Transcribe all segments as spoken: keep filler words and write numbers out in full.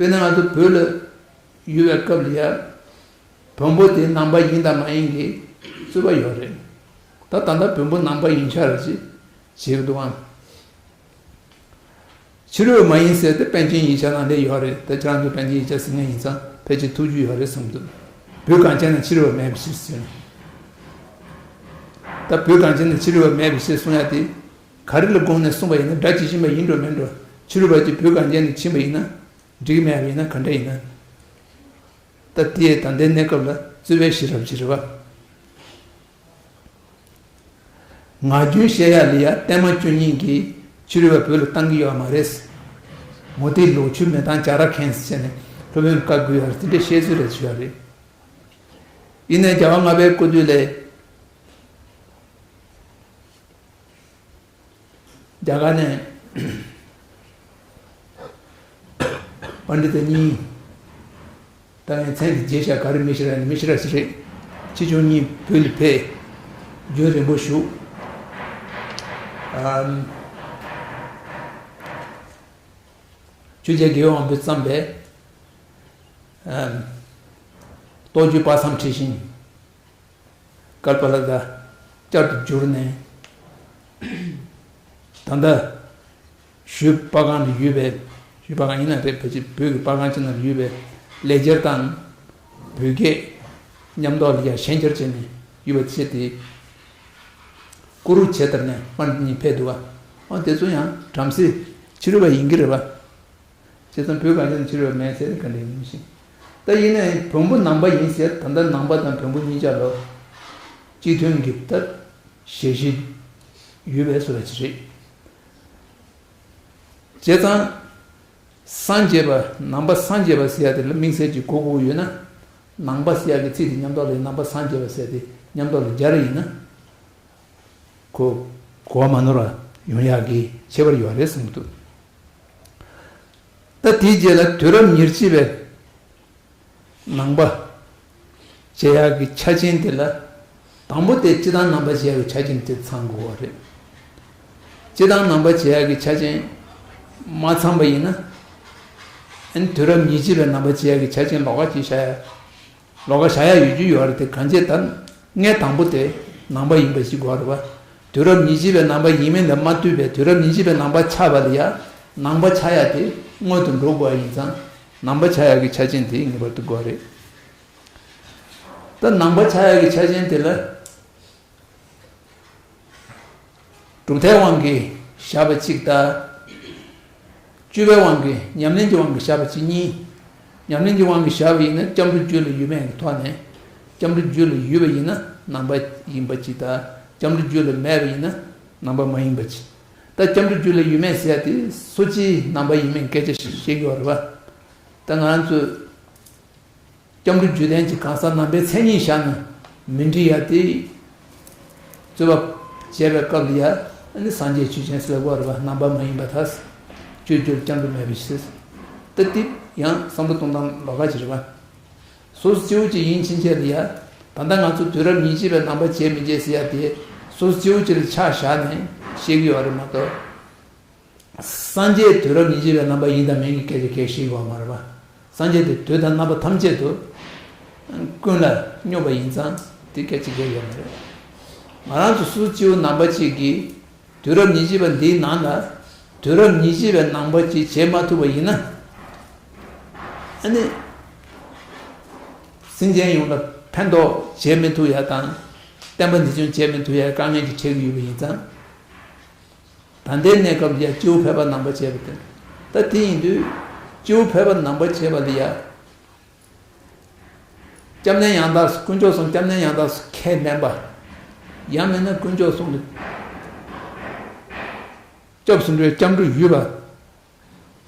དཔེར་ན་ང་ཚོ་བོད་ལ་ཡོད་པའི་སྐབས་ལ་ཡ། བོན་པོ་དེ་ནང་པ་ཡིན་དང་མ་ཡིན་གྱི་རྩོད་པ་ཡོད་རེད། ད་ད་ལྟ་བོན་པོ་ནང་པ་ཡིན་ཆགས་རེད་ཅེས་བྱེད་ཀྱི་འདུག་ཨང་། ཕྱི་རོལ་པ་མ་ཡིན་ཟེར་ཏེ་པཎ་ཆེན་ཡིག་ཆ་ནང་ལ་ཡོད་རེད། ད་ཁྱེད་རང་ཚོ་པཎ་ཆེན་ཡིག་ཆ་ཟིན་མཁན་ཡིན་ཙང་ཕལ་ཆེར་ཐུགས་རྒྱུས་ཡོད་རེད་བསམ་འདུག་བོད་གངས་ཅན་ན་ཕྱི་རོལ་པ་མེད་པའི་ཕྱིར་ཟེར་ནས། ད་བོད་གངས་ཅན་ན་ཕྱི་རོལ་པ་མེད་པའི་ཕྱིར་གསུང་ཡ་དེ། ག་རེ་ལ་དགོངས་ནས་གསུངས་པ་ཡིན་ན། སྒྲ་ཇི་བཞིན་པ་ཡིན་འགྲོ་མིན་འགྲོ། ཕྱི་རོལ་པ་ཅིག་བོད་གངས་ཅན་ནས་ཕྱིན་པ་ཡིན་ན། འགྲིག་མེད་པ་ཡིན་ན་ག་འདྲ་ཡིན་ན། ད་དེའི་ད་ལྟའི་གནས་སྐབས་ལ་རྩོད་པའི་ཤེས་རབ་ཅིག་རེད་པ། ངག་རྒྱུན་བཤད་ཡ་ལ་ཡ་བརྟན་མ་བཅུ་གཉིས་ཀྱིས་ཕྱི་རོལ་པ་བོད་ལ་བཏང་གི་ཡོད་མ་རེད། མུ་སྟེགས་ལོག་ཆོས་མི་བཏང་བྱ་ར་མཁན་ཟེར་ནས་སློབ་དཔོན་བཀའ་བསྒོས་ཡ་དེ་འདྲའི་བཤད་ཚུལ་རེ་བྱུང་ཡ་རེད། ཡིན་ནའི་རྒྱལ་བ་ལྔ་པའི་སྐུ་དུས་ལ། རྒྱ་གར་ནས་པཎྜི་ཏ་གཉིས། ད་ངས་མཚན་དེ་བརྗེད་བཞག་ག་རེ་མི་ཤེས་ར་ནི་མི་ཤེས་ར་ཞིག་རེད། ཆེ་ཆུང་གཉིས་བོད་ལ་ཕེབས། རྒྱུན་རིང་པོ་བཞུགས། ཨམ། ཆོས་རྒྱལ་དགེ་བའི་དབང་པོས་བརྩམས་པའི། ཨམ། རྟོགས་བརྗོད་དཔག་བསམ་འཁྲི་ཤིང་། ཀལ་པ་ལ་ཏ་བསྐྱར་དུ་བསྒྱུར་ནས། ད་ལྟ་ཞུས་པ་གང་དུ་ཡོད་པའི། ཞུས་པ་གང་ཡིན་ན་རེད། ཕལ་ཆེར་བོད་ཀྱི་པ་གང་ཅིག་ནང་ཡོད་པའི་ལེགས་སྦྱར་དང་བོད་སྐད་མཉམ་ཐོག་ལ་ཡ་ཞལ་བསྒྱར་བྱས་ནས་ཡོད་པ་བྱས་ཏེ། ཀུ་རུ་ཆེ་ཏར་ནས་པཎྜི་ཏ་གཉིས་ཕེབས་འདུག་བ། འོ་དེ་ཚོ་ཡང་བྲམ་ཟེ་ཕྱི་རོལ་པ་ཡིན་གྱི་རེད་པ། བྱས་ཙང་བོད་གངས་ཅན་ཕྱི་རོལ་པ་མེད་ཟེར་ག་འདྲ་ཡིན་ཞིང་། ད་ཡིན་ནའི་བོན་པོ་ནང་པ་ཡིན་ཟེར། ད་ལྟ་ནང་པ་དང་བོན་པོ་གཉིས་ཆ་ལ་གཅིག་མཐུན་གྱི་ད་ཞལ་བཞེས་ཡོད་པའི་བཟོ་འདྲ་ཅིག་རེད། བྱས་ཙང་སངས་རྒྱས་པ། ནང་པ་སངས་རྒྱས་པ་ཟེར་ཡ་དེ་ལ་དམིགས་བསལ་གྱི་གོ་དགོས་ཡོད་ན། ནང་པ་ཟེར་ཡ་གི་ཚིག་དེ་མཉམ་ཐོག་ལ་ནང་པ་སངས་རྒྱས་པ་ཟེར་ཡ་དེ་མཉམ་ཐོག་ལ་སྦྱར་ཡིན་ན། གོ་གོ་བ་མ་ནོར་བ་ཡོང་ཡག་གི་ཁྱད་པར་ཡོད་རེད་བསམ་གྱི་འདུག་ད་དེའི་རྗེས་ལ་དུས་རབས་ཉེར་གཅིག་པའི་ནང་པ་བྱེད་ཡག་གི་ཆ་རྐྱེན་དེ་ལ། དང་པོ་དེ་སྤྱིར་བཏང་ནང་པ་བྱེད་ཡག་གི་ཆ་རྐྱེན་དེ་ཚང་དགོས་པ་རེད། སྤྱིར་བཏང་ནང་པ་བྱེད་ཡག་གི་ཆ་རྐྱེན་མ་ཚང་པ་ཡིན་ན། ཨ་ནི་དུས་རབས་ཉེར་གཅིག་པའི་ནང་པ་བྱེད་ཡག་གི་ཆ་རྐྱེན་ལོགས་ཀ་ཅིག་བཞག་ཡ། ལོགས་ཀ་བཞག་ཡ་ཡོད་རྒྱུ་ཡོད་རེད་དེ། གང་ཅི་ལྟར་ངས་དང་པོ་དེ་ནང་པ་ཡིན་པ་ཞིག་དགོས་རེད་པ། དུས་རབས་ཉེར་གཅིག་པའི་ནང་པ་ཡིན་མིན་ལ་མ་ལྟོས་པའི་དུས་རབས་ཉེར་གཅིག་པའི་ནང་པ་ཆགས་པ་ལ་ཡ་ནང་པ་ཆགས་ཡ་དེ་སྔོན་དུ་འགྲོ་དགོས་པ་ཡིན་ཙང་། ནང་པ་ཆགས་ཡ་གི་ཆ་རྐྱེན་དེ་ངེས་པར་དུ་དགོས་རེད། ད་ནང་པ་ཆགས་ཡ་གི་ཆ་རྐྱེན་དེ་ལ། གྲུབ་མཐའི་དབང་གིས་བཞག་པ་གཅིག་དང་། སྤྱོད་པའི་དབང་གིས། ཉམས་ལེན་གྱི་དབང་གིས་བཞག་པ་གཅིག་གཉིས། ཉམས་ལེན་གྱི་དབང་གིས་བཞག་པ་ཡིན་ན་སྐྱབས་འགྲོ་རྒྱུད་ལ་ཡོད་མེད་ཀྱི་ཐོག་ནས། སྐྱབས་འགྲོ་རྒྱུད་ལ་ཡོད་པ་ཡིན་ན་ནང་པ་ཡིན་པ་གཅིག་དང་། སྐྱབས་འགྲོ་རྒྱུད་ལ་མེད་པ་ཡིན་ན་ནང་པ་མ་ཡིན་པ་གཅིག་ད་སྐྱབས་འགྲོ་རྒྱུད་ལ་ཡོད་མེད་ཟེར་ཡ་དེ་སུ་གཅིག་ནང་པ་ཡིན་མིན་སྐད་ཆ་བཤད་ཀྱི་ཡོད་རེད་པ། ད་ང་རང་ཚོས། སྐྱབས་འགྲོ་རྒྱུད་ལྡན་གྱི་གང་ཟག་ནང་པའི་མཚན་ཉིད་བཞག་ན་མི་འགྲིག་ཡ་དེ། རྩོད་པ་བྱས་པའི་སྐབས་ལ་ཡ། ཨ་ནི་སངས་རྒྱས་ཆོས་ཅན་ཟེར་བ་རེད་པ། ནང་པ་མ་ཡིན་པ་དག་སྤྱོད་རྒྱུར་སྐྱབས་འགྲོ་མེད་པའི་ཕྱིར། ད་དེ་ཡང་བསམ་བློ་གཏོང་སྟངས་ལོགས་ཀ་ཅིག་རེད་པ། སོ་སོ་སྐྱེ་བོ་གཅིག་ཡིན་ཕྱིན་ཆད་ལ་ཡ། ད་ལྟ་ང་ཚོ་དུས་རབས་ཉེར་གཅིག་པའི་ནང་པ་བྱས་མི་བྱས་ཟེར་ཡ་དེ། སོ་སོ་སྐྱེ་བོ་གཅིག་ལ་ཆ་བཞག་ནས་བཤད་ཀྱི་ཡོད་རེད་མ་གཏོགས། སངས་རྒྱས་དུས་རབས་ཉེར་གཅིག་པའི་རྣམ་པ་ཡིན་དང་མིན་གྱི་སྐད་ཆ་གང་ཞིག་ཡོད་མ་རེད་པ། སངས་རྒྱས་དེ་དུས་དང་རྣམ་པ་ཐམས་ཅད་དུ་ཀུན་ལ་སྙོམས་པ་ཡིན་ཙང་དེ་སྐད་ཆ་གང་ཡོད་མ་རེད། ང་རང་ཚོ་སོ་སོ་སྐྱེ་བོ་ནང་པ་གཅིག་གིས་དུས་རབས་ཉེར་གཅིག་པ་འདིའི་ནང་ལ་དུས་རབས་ཉེར་གཅིག་པའི་ནང་པ་གཅིག་བྱེད་མ་ཐུབ་པ་ཡིན་ན། ཨ་ནི། སེམས་ཅན་ཡོངས་ལ་ཕན་ཐོགས་བྱེད་མི་ཐུབ་ཡ་དང་། བསྟན་པ་འཛིན་སྐྱོང་བྱེད་མི་ཐུབ་ཡ་དཀའ་ངལ་ཅིག་འཕྲད་ཀྱི་ཡོད་པ་ཡིན་ཙང་། ད་ལྟའི་གནས་སྐབས་ལ་ཡ་སྐྱེ་བོ་ཕལ་པ་ནང་པ་བྱས་པ་དེ། ད་དེ་ཡིན་དུས་སྐྱེ་བོ་ཕལ་པ་ནང་པ་བྱས་པ་ལ་ཡ། སྐྱབས་གནས་ཡང་དག་སུ། དཀོན་མཆོག་གསུམ་སྐྱབས་གནས་ཡང་དག་སུ་ཁས་ལེན་པ། ཡང་མིན་ན་དཀོན་མཆོག་གསུམ་ལ་སྐྱབས་སུ་འགྲོ་བའི་སྐྱབས་འགྲོ་ཡོད་པ།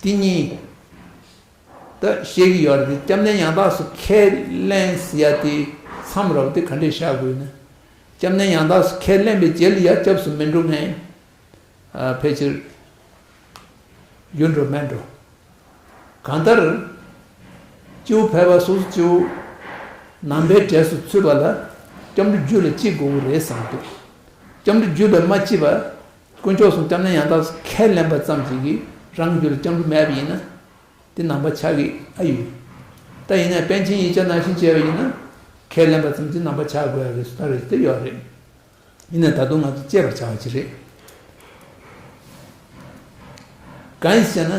དེ་གཉིས། ད་བཤད་ཀྱི་ཡོད་རེད་དེ། སྐྱབས་གནས་ཡང་དག་སུ་ཁས་ལེན་ཟེར་ཡ་དེ་མཚམས་རེ་བ་དེ་ག་འདྲས་བཞག་དགོས་ན། སྐྱབས་གནས་ཡང་དག་སུ་ཁས་ལེན་པའི་རྗེས་ལ་ཡ་སྐྱབས་སུ་མི་འགྲོ་མཁན། ཨ། ཕལ་ཆེར་ཡོད་འགྲོ་མེད་འགྲོ། གང་ལྟར། སྐྱེ་བོ་ཕལ་པ་སོ་སོ་སྐྱེ་བོ་ནང་པའི་གྲས་སུ་ཚུད་པ་ལ་སྐྱབས་འགྲོ་རྒྱུད་ལ་གཅིག་དགོས་ཀྱི་རེད་བསམ་འདུག་སྐྱབས་འགྲོ་རྒྱུད་ལ་མ་གཅིག་པ། དཀོན་མཆོག་གསུམ་སྐྱབས་གནས་ཡང་དག་སུ་ཁས་ལེན་པ་ཙམ་ཞིག་གིས་རང་གི་རྒྱུད་ལ་སྐྱབས་འགྲོ་མེད་པ་ཡིན་ན། དེ་ནང་པ་ཆགས་ཀྱི་ཨ་ཡོད། ད་ཡིན་ན་པཎ་ཆེན་ཡིག་ཆ་ནང་བཞིན་བྱས་པ་ཡིན་ན། ཁས་ལེན་པ་ཙམ་གྱིས་ནང་པ་ཆགས་དགོས་ཡ་གི་སུ་ད་རེད་དེ་ཡོད་རེད། ཡིན་ན་ད་དུང་ང་ཚོ་དཔྱད་པར་བྱ་བ་ཅིག་རེད། གང་ཡིན་ཟེར་ན།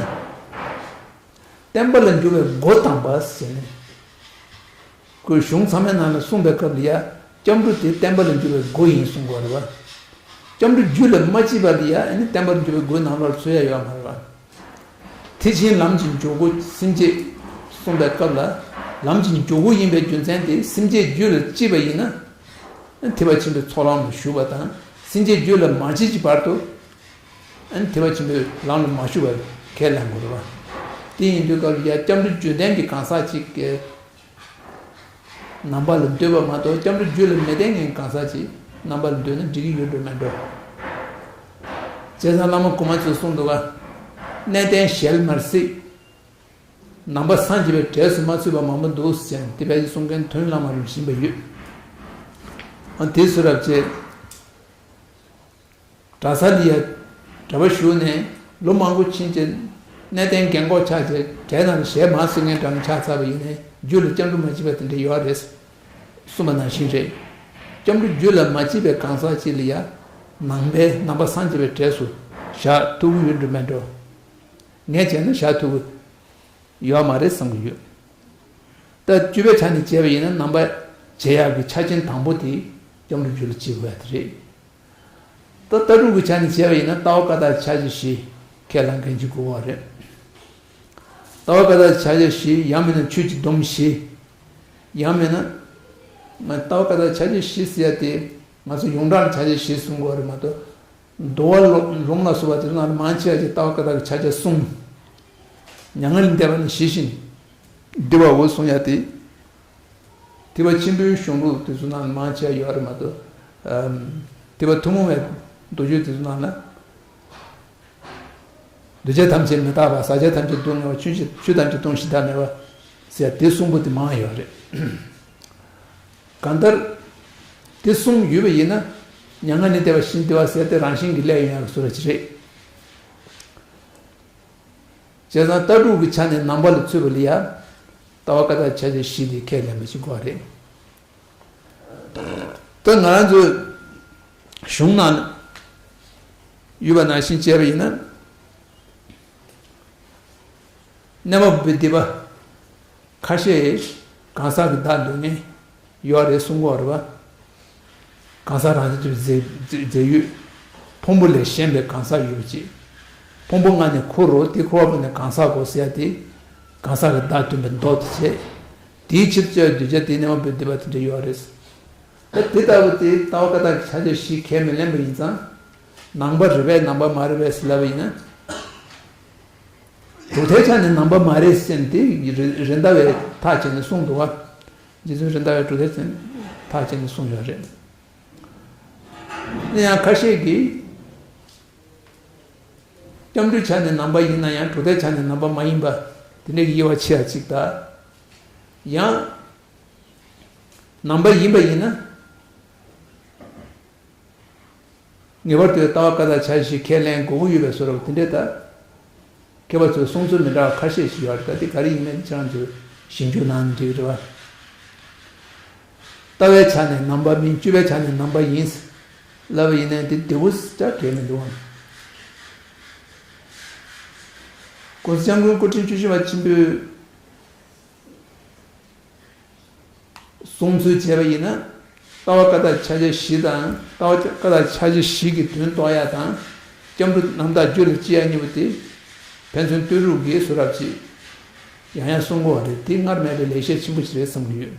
བསྟན་པ་ལ་འགྱུར་བའི་སྒོ་དམ་པ་ཟེར་ནས། ཁོས་གཞུང་ཚང་མའི་ནང་ལ་གསུངས་པའི་སྐབས་ལ་ཡ། སྐྱབས་འགྲོ་དེ་བསྟན་པ་ལ་འགྱུར་བའི་སྒོ་ཡིན་གསུང་གི་ཡོད་རེད་བ། སྐྱབས་འགྲོ་རྒྱུད་ལ་མ་སྐྱེས་པ་ལ་ཡ་ཨ་ནི་བསྟན་པ་ལ་འགྱུར་བའི་སྒོའི་ནང་ལོགས་ལ་ཚུད་ཡ་ཡོད་མ་རེད་བ། དེ་བཞིན་ལམ་གྱི་འཇུག་སྒོ་སེམས་བསྐྱེད་གསུངས་པའི་སྐབས་ལ། ལམ་གྱི་འཇུག་སྒོ་ཡིན་པའི་རྒྱུ་མཚན་དེ་སེམས་བསྐྱེད་རྒྱུད་ལ་སྐྱེས་པ་ཡིན་ན། ཐེག་པ་ཆེན་པོའི་ཚོགས་ལམ་ལ་ཞུགས་པ་དང་སེམས་བསྐྱེད་རྒྱུད་ལ་མ་སྐྱེས་ཀྱི་བར་དུ། ཨ་ནི་ཐེག་པ་ཆེན་པོའི་ལམ་ལ་མ་ཞུགས་པར་ཁས་ལེན་དགོས་རེད་བ། དེ་ཡིན་དུས་སྐབས་ལ་ཡ་སྐྱབས་འགྲོ་རྒྱུད་ལྡན་གྱི་གང་ཟག་ཅིག་གིས་ནང་པ་ལ་འདོད་པ་མ་གཏོགས་སྐྱབས་འགྲོ་རྒྱུད་ལ་མི་ལྡན་མཁན་གང་ཟག་ཅིག་ནང་པ་ལ་འདོད་ན་འགྲིག་གི་ཡོད་འགྲོ་མེད་འགྲོ། བྱས་ཙང་བླ་མ་གོང་མ་ཚོས་གསུངས་འདུག་ག་གནས་བརྟན་ཞལ་མར་གཟིགས། ནང་པ་སངས་རྒྱས་པའི་གྲས་སུ་མ་ཚུད་པ་མང་པོ་འདུག་ཟེར་ནས་དེ་བས་ཀྱི་གསུང་མཁན་མཐོང་བླ་མ་རུ་བཞིན་པ་ཡོད། ཨ་དེ་སུ་རབ་བྱས། གྲྭ་ས་ལ་ཡ་གྲྭ་པ་ཞུགས་ནས་ལོ་མང་པོ་ཕྱིན་རྗེས་གནས་བརྟན་རྒན་གོག་ཆགས་རྗེས་གྲལ་ནང་ལ་ཞལ་མར་གཟིགས་མཁན་འདྲ་མོ་ཆགས་ཚར་བ་ཡིན་ནའི་རྒྱུད་ལ་སྐྱབས་འགྲོ་མ་བྱས་པ་དེ་འདྲ་ཡོད་རེད། གསུངས་པ་ནང་བཞིན་རེད། སྐྱབས་འགྲོ་རྒྱུད་ལ་མ་སྐྱེས་པའི་གང་ཟག་ཅིག་ལ་ཡ་ནང་པའི་ནང་པ་སངས་རྒྱས་པའི་གྲས་སུ་བཞག་ཐུབ་ཀྱི་ཡོད་འགྲོ་མེད་འགྲོ། ངས་བྱས་ན་བཞག་ཐུབ་ཀྱི་ཡོད་མ་རེད་བསམ་གྱི་ཡོད། ད་སྤྱོད་པའི་ཆ་ནས་བྱས་པ་ཡིན་ན་ནང་པ་བྱེད་ཡག་གི་ཆ་རྐྱེན་དང་པོ་དེ་སྐྱབས་འགྲོ་རྒྱུད་ལ་སྐྱེ་དགོས་ཡ་དེ་རེད། ད་ལྟ་གྲུབ་ཀྱི་ཆ་ནས་བྱས་པ་ཡིན་ན་ལྟ་བ་བཀའ་རྟགས་ཕྱག་རྒྱ་བཞི་ཁས་བླངས་མཁན་ཅིག་དགོས་པ་རེད། ལྟ་བ་བཀའ་རྟགས་ཕྱག་རྒྱ་བཞི་ཡང་མིན་ན་ཆོས་ཀྱི་སྡོམ་བཞི། ཡང་མིན་ན། ལྟ་བ་བཀའ་རྟགས་ཕྱག་རྒྱ་བཞི་ཟེར་ཡ་དེ་ང་ཚོ་ཡོངས་གྲགས་ལ་ཕྱག་རྒྱ་བཞི་གསུང་གི་ཡོད་རེད་མ་གཏོགས། འདུལ་བ་ལུང་ལ་སོགས་པ་དེ་ཚོ་ནང་ལ་མང་ཆེ་བ་ཅིག་ལྟ་བ་བཀའ་རྟགས་ཀྱི་ཕྱག་རྒྱ་གསུམ། མྱ་ངན་ལས་འདས་པ་ནི་ཞི་ཞིང་། འདུལ་བའོ་གསུང་ཡ་དེ། ཐེག་པ་ཆེན་པོའི་གཞུང་ལུགས་དེ་ཚོ་ནང་ལ་མང་ཆེ་བ་ཡོད་རེད་མ་གཏོགས། ཨམ། ཐེག་པ་ཐུན་མོང་བའི་མདོ་རྒྱུད་དེ་ཚོ་ནང་ལ། འདུས་བྱས་ཐམས་ཅད་མི་རྟག་པ། ཟག་བཅས་ཐམས་ཅད་སྡུག་བསྔལ་བ། ཆོས་ཅན་ཆོས་ཐམས་ཅད་སྟོང་ཞིང་བདག་མེད་པ། ཟེར་དེ་གསུང་པོ་དེ་མང་ཡོད་རེད། གང་ལྟར། དེ་གསུངས་ཡོད་པ་ཡིན་ན། མྱ་ངན་ལས་འདས་པ་ཞི་ཞིང་དུལ་བ་ཟེར་དེ་རང་བཞིན་གྱིས་སླེབས་ཡོང་ཡག་གི་བཟོ་འདྲ་ཅིག་རེད། བྱས་ཙང་ལྟ་གྲུབ་ཀྱི་ཆ་ནས་ནང་པ་ལ་ཚུད་པ་ལ་ཡ། ལྟ་བ་བཀའ་རྟགས་ཕྱག་རྒྱ་བཞི་དེ་ཁས་ལེན་པ་ཞིག་དགོས་རེད། ད་ང་རང་ཚོའི་གཞུང་ནང་ཡོད་པ་ནང་བཞིན་བྱས་པ་ཡིན་ན། གནས་མ་བུ་སྡིག་པ་ཁ་ཤས་གང་ཟག་གི་བདག་འདོད་མཁན་ཡོད་རེད་གསུང་གི་ཡོད་རེད་བ། གང་ཟག་རང་བཞིན་གྱི་རྫས་རྫས་ཡོད། ཕུང་པོ་ལས་གཞན་པའི་གང་ཟག་ཡོད་པ་ཅིག་ཕུང་པོ་ལྔ་ནི་འཁོར་རོ། དེ་འཁོར་བ་པོ་ནི་གང་ཟག་གོ་ཟེར་ཡ་དེ། གང་ཟག་གི་བདག་འདོད་པའི་མདོ་དེ་བྱས། དེའི་ཕྱིར་སྤྱོད་འདོད་བྱ་དེ་གནས་མ་བུ་སྡིག་པ་དེ་འདྲ་ཡོད་རེད། ད་དེ་ལྟ་བུ་དེ་ལྟ་བ་བཀའ་རྟགས་ཀྱི་ཕྱག་རྒྱ་བཞི་ཁས་མི་ལེན་པ་ཡིན་ཙང་། ནང་པ་རེད་པས་ནང་པ་མ་རེད་པས་ཟེར་ལབ་པ་ཡིན་ན། གྲུབ་མཐའི་ཆ་ནས་ནང་པ་མ་རེད་ཟེར་ནས་དེ་རེ་རེད་མདའ་བའི་ཐག་བཅད་ནས་གསུངས་འདུག་བ། རྗེ་བཙུན་རེད་མདའ་བའི་གྲུབ་མཐའི་ཆ་ནས་ཐག་བཅད་ནས་གསུངས་ཡོད་རེད། དེ་ཡང་ཁ་ཤས་ཀྱིས། སྐྱབས་འགྲོའི་ཆ་ནས་ནང་པ་ཡིན་ན་ཡང་གྲུབ་མཐའི་ཆ་ནས་ནང་པ་མ་ཡིན་པ་དེ་འདྲའི་དབྱེ་བ་ཕྱེ་ཡ་གཅིག་དང་། ཡང་། ནང་པ་ཡིན་པ་ཡིན་ན། ངེས་པར་དུ་ལྟ་བ་བཀའ་རྟགས་ཕྱག་རྒྱ་བཞི་ཁས་ལེན་དགོས་ཀྱི་ཡོད་པའི་བཟོ་འདྲ་དེ་འདྲ་ད། མཁས་པ་ཚོའི་གསུང་ཚུལ་མི་འདྲ་བ་ཁ་ཤས་ཤིག་ཡོད་རེད། ད་དེ་ག་རེ་ཡིན་མིན་ཁྱེད་རང་ཚོས་ཞིབ་འཇུག་གནང་ན་འགྲིག་གི་རེད་བ། ལྟ་བའི་ཆ་ནས་ནང་པ་མིན། སྤྱོད་པའི་ཆ་ནས་ནང་པ་ཡིན། ལབ་པ་ཡིན་ནའི་དེ་བདེ་པོ་ཅག་གས་མི་འདུག་ཨང་། ༸གོང་ས་༸སྐྱབས་མགོན་སྐུ་ཕྲེང་བཅུ་བཞི་པ་ཆེན་པོས་གསུང་ཚུལ་བྱས་པ་ཡིན་ན། ལྟ་བ་བཀའ་རྟགས་ཕྱག་རྒྱ་བཞི་དང་། ལྟ་བ་བཀའ་རྟགས་ཕྱག་རྒྱ་བཞི་གི་དོན་རྟོགས་ཡ་དང་། སྐྱབས་འགྲོ་རྣམ་དག་རྒྱུད་ལ་སྐྱེ་ཡ་གཉིས་པོ་དེ། ཕན་ཚུན་བསྟུན་རུག་གི་བཟོ་འདྲ་ཅིག་ཡང་ཡང་གསུང་གི་ཡོད་རེད། དེ་སྔར་མེད་པའི་ལེགས་བཤད་ཆེན་པོ་ཞིག་རེད་བསམ་གྱི་ཡོད།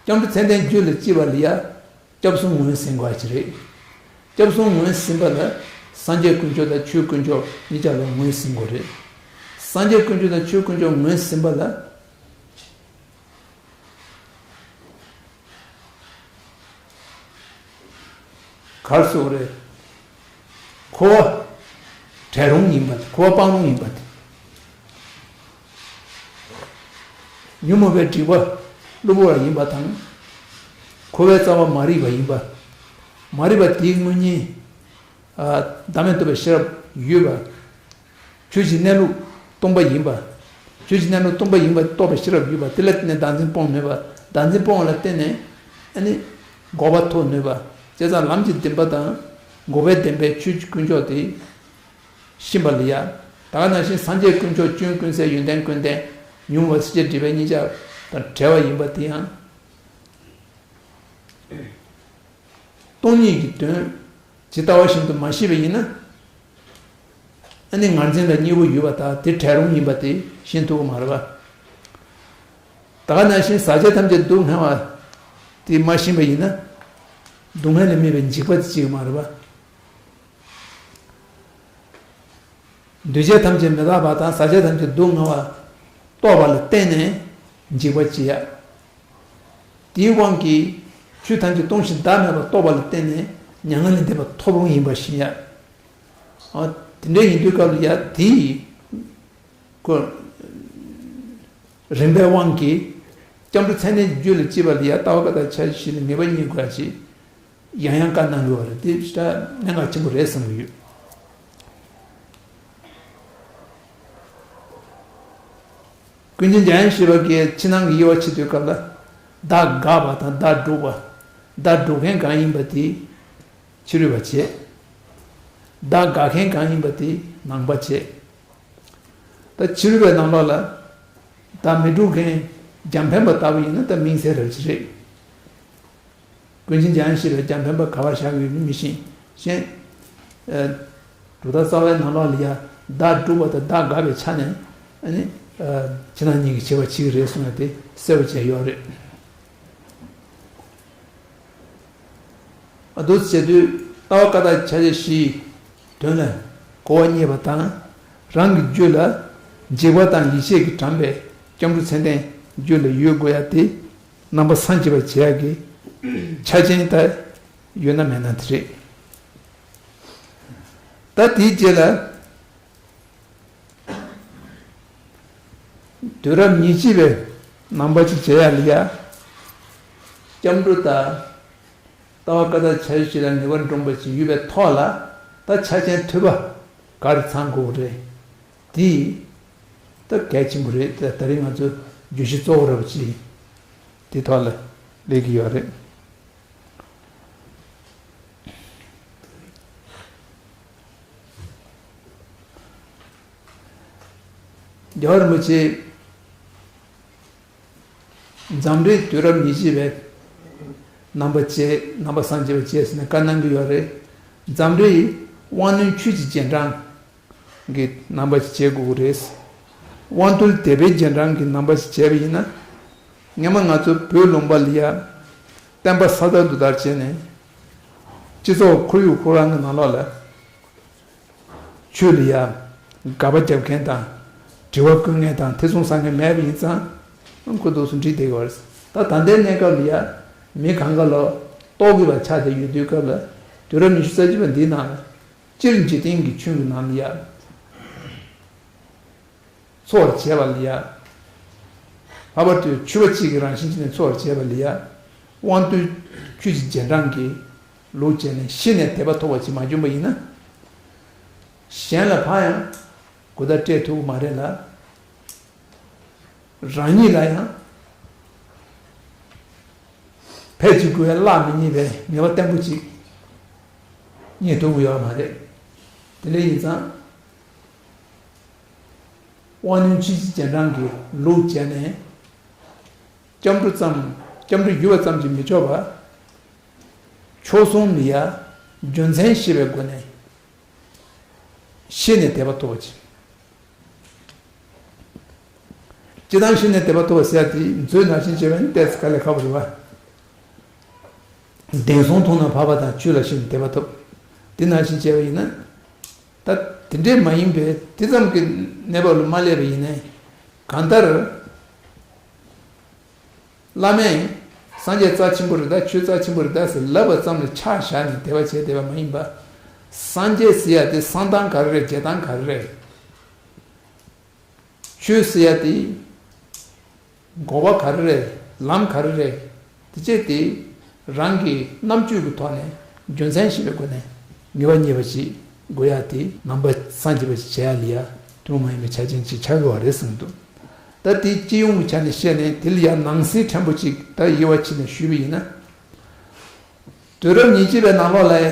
སྐྱབས་འགྲོ་ཚད་ལྡན་རྒྱུད་ལ་སྐྱེ་བ་ལ་ཡ། སྐྱབས་གསུམ་ངོས་ཟིན་དགོས་ཀྱི་རེད། སྐྱབས་གསུམ་ངོས་ཟིན་པ་ལ། སངས་རྒྱས་དཀོན་མཆོག་དང་ཆོས་དཀོན་མཆོག་གཉིས་ཆ་ལ་ངོས་ཟིན་དགོས་རེད། སངས་རྒྱས་དཀོན་མཆོག་དང་ཆོས་དཀོན་མཆོག་ངོས་ཟིན་པ་ལ། ག་རེ་ཟེར་དགོས་རེད། འཁོར་བ་བྲལ་རུང་ཡིན་པ་དེ། འཁོར་བ་སྤང་རུང་ཡིན་པ་དེ། ཉོན་མོངས་པའི་སྒྲིབ་པ་གློ་བུར་བ་ཡིན་པ་དང་། འཁོར་བའི་རྩ་བ་མ་རིག་པ་ཡིན་པ། མ་རིག་པ་དེའི་དངོས་གཉེན། བདག་མེད་རྟོགས་པའི་ཤེས་རབ་ཡོད་པ། ཆོས་ཀྱི་གནས་ལུགས་སྟོང་པ་ཡིན་པ། ཆོས་ཀྱི་གནས་ལུགས་སྟོང་པ་ཡིན་པ་རྟོགས་པའི་ཤེས་རབ་ཡོད་པ་དེ་ལ་བརྟེན་ནས་བདག་འཛིན་སྤོང་ནུས་པ། བདག་འཛིན་སྤོང་བ་ལ་བརྟེན་ནས་ཨ་ནི་འགོག་པ་ཐོབ་ནུས་པ། བྱས་ཙང་ལམ་གྱི་བདེན་པ་དང་འགོག་པའི་བདེན་པའི་ཆོས་ཀྱི་དཀོན་མཆོག་དེ་ཤེས་པ་ལ་ཡ། ད་ག་ནང་བཞིན་སངས་རྒྱས་དཀོན་མཆོག་སྐྱོན་ཀུན་ཟད་ཡོན་ཏན་ཀུན་ལྡན་ཉོན་མོངས་པ་སེལ་བྱེད་སྒྲིབ་པའི་གཉིས་ཆར་དང་བྲལ་བ་ཡིན་པ་དེ་ཡང་། སྟོང་ཉིད་ཀྱི་དོན་ཇི་ལྟ་བ་བཞིན་དུ་མ་ཤེས་པ་ཡིན་ན། ཨ་ནི་ངར་འཛིན་དང་གཉིས་པོ་ཡོད་པ་དང་དེ་བྲལ་རུང་ཡིན་པ་དེ་ཤེས་ཐུབ་ཀྱི་མ་རེད་པ། ད་ག་ནང་བཞིན་ཟག་བཅས་ཐམས་ཅད་སྡུག་བསྔལ་བ་དེ་མ་ཤེས་པ་ཡིན་ན། སྡུག་བསྔལ་ལས་མེད་པའི་འཇིགས་པ་དེ་སྐྱེ་གི་མ་རེད་པ། འདུས་བྱས་ཐམས་ཅད་མི་རྟག་པ་དང་ཟག་བཅས་ཐམས་ཅད་སྡུག་བསྔལ་བ་རྟོགས་པ་ལ་བརྟེན་ནས་འཇིགས་པ་སྐྱེ་ཡ། དེའི་དབང་གིས་ཆོས་ཐམས་ཅད་སྟོང་ཞིང་བདག་མེད་པར་རྟོགས་པ་ལ་བརྟེན་ནས་མྱ་ངན་ལས་འདས་པ་ཐོབ་རུང་ཡིན་པར་ཤེས་ཡ། ཨ། དེ་འདྲ་ཡིན་དུས་སྐབས་ལ་ཡ་དེའི་ཁོ་རིམ་པའི་དབང་གིས་སྐྱབས་འགྲོ་མཚན་ལྡན་གྱི་རྒྱུད་ལ་སྐྱེས་པ་ལ་ཡ་ལྟ་བ་བཀའ་རྟགས་འཆར་གཞི་ལ་ངེས་པ་རྙེད་དགོས་ཡ་ཞིག་ཡང་ཡང་བཀའ་གནང་གི་ཡོད་རེད། དེ་ད་གནད་འགག་ཆེན་པོ་རེད་བསམ་གྱི་ཡོད། ཀུན་མཁྱེན་འཇམ་དབྱངས་བཞད་པ་གིས་ཕྱི་ནང་གི་དབྱེ་བ་ཕྱེ་དུས་སྐབས་ལ། བདག་དགག་པ་དང་བདག་སྒྲུབ་པ། བདག་སྒྲུབ་མཁན་གང་ཡིན་པ་དེ་ཕྱི་རོལ་པ་བྱས། བདག་དགག་མཁན་གང་ཡིན་པ་དེ་ནང་པ་བྱས། ད་ཕྱི་རོལ་པའི་ནང་ལོགས་ལ་བདག་མི་སྒྲུབ་མཁན་འཇམ་དཔལ་པ་ལྟ་བུ་ཡིན་ན་ད་དམིགས་བསལ་རབ་ཅིག་རེད། ཀུན་མཁྱེན་འཇམ་དབྱངས་བཞད་པའི་འཇམ་དཔལ་པ་ག་པར་བཞག་ཡོད་མིན་མི་ཤེས། གཞན། ཨ། གྲུབ་མཐའ་རྩ་བའི་ནང་ལོགས་ལ་ཡ་བདག་སྒྲུབ་པ་དང་བདག་དགག་པའི་ཆ་ནས་ཨ་ནི། ཨ། ཕྱི་ནང་གཉིས་ཀྱི་བྱེད་པ་གཅིག་རེད་གསུངས་ཡ་དེ་གསལ་པོ་བྱས་ཡོད་རེད། ཨ། འདུག་སེ་བྱེད་དུས་ལྟ་བ་བཀའ་རྟགས་འཆར་གཞི་བཞིའི་དོན་ལ་གོ་བ་རྙེད་པ་དང་། རང་གི་རྒྱུད་ལ་འཇིགས་པ་དང་ཡིད་ཆེས་ཀྱིས་དྲངས་པའི་སྐྱབས་འགྲོ་མཚན་ལྡན་རྒྱུད་ལ་ཡོད་དགོས་ཡ་དེ། རྣམ་པ་སངས་རྒྱས་པར་བྱེད་ཡག་གི་ཆ་རྐྱེན་ད་ཡོད་ན་མེད་ན་དེ་རེད། ད་དེའི་རྗེས་ལ། དུས་རབས་ཉེར་གཅིག་པའི་ནང་པ་ཅིག་བྱེད་ཡག་ལ་ཡ། སྐྱབས་འགྲོ་དང་། ལྟ་བ་བཀའ་རྟགས་འཆར་གཞི་ལ་ངེས་པར་འདྲོངས་པ་ཅིག་ཡོད་པའི་ཐོག་ལ། ད་ཆ་རྐྱེན་ཐོབ་པ་ག་རེ་ཚང་དགོས་རེད། དེ་ད་གལ་ཆེན་པོ་རེད། ད་ད་རིང་ང་ཚོ་བརྗོད་གཞི་གཙོ་བོ་ར་བ་ཅིག་དེ་ཐོག་ལ་སླེབས་ཀྱི་ཡོད་རེད། རྒྱལ་བ་རིན་པོ་ཆེ་འཛམ་གླིང་དུས་རབས་ཉེར་གཅིག་པའི་ནང་པ་བྱེད། ནང་པ་སངས་རྒྱས་པ་བྱེད་ཟེར་ནས་བཀའ་གནང་གི་ཡོད་རེད། འཛམ་གླིང་དབང་རྣོན་ཆོས་ཀྱི་རྗེས་འབྲང་གི་ནང་པ་ཞིག་བྱེད་དགོས་ཀྱི་རེད། དབང་རྟུལ་དད་པའི་རྗེས་འབྲང་གི་ནང་པ་ཞིག་བྱས་པ་ཡིན་ན། སྔོན་མ་ང་ཚོ་བོད་ལུང་པ་ལ་ཡ་བསྟན་པ་ས་དར་རྡོ་དར་བྱས་ནས། སྤྱི་ཚོགས་ཁོར་ཡུག་ཁོ་རང་གི་ནང་ལོགས་ལ་ཆོས་ལ་ཡ་དགག་པ་རྒྱབ་མཁན་དང་། དྲི་བ་བཀོད་མཁན་དང་ཐེ་ཚོམ་ཟ་མཁན་མེད་པ་ཡིན་ཙང་། ཁོ་འདུག་སེ་འགྲིག་བསྡད་ཀྱི་ཡོད་རེད། ད་ད་ལྟའི་གནས་སྐབས་ལ་ཡ་མི་གང་ག་ལ་རྟོག་གི་བ་ཆགས་བསྡད་ཡོད་དུས་སྐབས་ལ། དུས་རབས་ཉི་ཤུ་རྩ་གཅིག་པ་འདིའི་ནང་ལ། སྤྱིར་འཇིག་རྟེན་གྱི་ཆོས་ཀྱི་ནང་ལ་ཡ། འཚོ་བར་བྱེད་པ་ལ་ཡ། ལྷག་པར་དུ་ཕྱུ་པ་གཅིག་གི་རང་བཞིན་ཅན་ནས་འཚོ་བར་བྱེད་པ་ལ་ཡ། དབང་རྟུལ་ཆོས་ཀྱི་རྗེས་འབྲང་གི་ལུགས་བྱས་ནས་གཞི་ནས་དད་པ་ཐོབ་པ་ཅིག་མ་བྱུང་པ་ཡིན་ན། གཞན་ལ་ཕར་ཡང་གོ་བརྡ་སྤྲད་ཐུབ་ཀྱི་མ་རེད་ལ། རང་ཉིད་ལ་ཡང་ཕལ་ཆེར་དགོས་ཡ་གླགས་མི་རྙེད་པའི་ངེས་པ་བརྟན་པོ་ཅིག་རྙེད་ཐུབ་ཀྱི་ཡོད་མ་རེད། དེ་འདྲ་ཡིན་ཙང་། དབང་རྣོན་ཆོས་ཀྱི་རྗེས་འབྲང་གི་ལུགས་བྱས་ནས། སྐྱབས་འགྲོ་ཙམ། སྐྱབས་འགྲོ་ཡུལ་བ་ཙམ་གྱིས་མི་ཆོག་པ། མཆོག་ཟུང་ལ་ཡ་རྒྱུ་མཚན་ཤེས་པའི་སྒོ་ནས་གཞི་ནས་དད་པ་ཐོབ་པ་ཅིག་སྤྱིར་བཏང་གཞི་ནས་དད་པ་ཐོབ་པ་ཟེར་ཡ་དེ་མཛོད་ནང་བཞིན་བྱས་པ་ཡིན་ན་ཏོག་ཙམ་དཀའ་ལས་ཁག་པོ་རེད་པ། བདེན་སྲུང་མཐོང་ན་འཕགས་པ་དང་ཆོས་ལ་གཞི་ནས་དད་པ་ཐོབ། དེ་ནང་བཞིན་བྱས་པ་ཡིན་ན། ད་དེ་འདྲས་མ་ཡིན་པས་དེ་ཙམ་གྱི་གནས་བབ་ལ་མ་སླེབས་པ་ཡིན་ནའི། གང་ལྟར། བླ་མས་སངས་རྒྱས་རྩ་ཆེན་པོ་རེད་ད། ཆོས་རྩ་ཆེན་པོ་རེད་ད་ཟེར་ལབ་པ་ཙམ་ལ་ཆ་བཞག་ནས་དད་པ་བྱས་བསྡད་པ་མ་ཡིན་པ། སངས་རྒྱས་ཟེར་ཡ་དེ་གསང་སྟངས་ག་རེ་རེད། རྒྱས་སྟངས་ག་རེ་རེད། ཆོས་ཟེར་ཡ་དེ་གོ་བ་ག་རེ་རེད། ལམ་ག་རེ་རེད། དེ་བྱས་ཏེ་རང་གི་རྣམ་དཔྱོད་ཀྱི་ཐོག་ནས་རྒྱུ་མཚན་ཤེས་པའི་སྒོ་ནས་ ངེས་པ་རྙེད་པ་ཅིག་དགོས་ཡ་དེ་ནང་པ་སངས་རྒྱས་པ་ཞིག་བྱེད་ཡ་ལ་ཡ་ཐུན་མོང་མ་ཡིན་པའི་ཆ་རྐྱེན་ཅིག་ཆགས་ཀྱི་ཡོད་རེད་བསམ་འདུག་ད་དེ་སྤྱི་ཡོངས་ཀྱི་ཆ་ནས་བཤད་ནས་དེ་ལ་ཡ་ནང་གསེས་ཕྲན་བུ་ཅིག་ད་དབྱེ་བ་ཕྱེ་ནས་ཞུས་པ་ཡིན་ན། དུས་རབས་ཉེར་གཅིག་པའི་ནང་ལོགས་ལ་ཡ།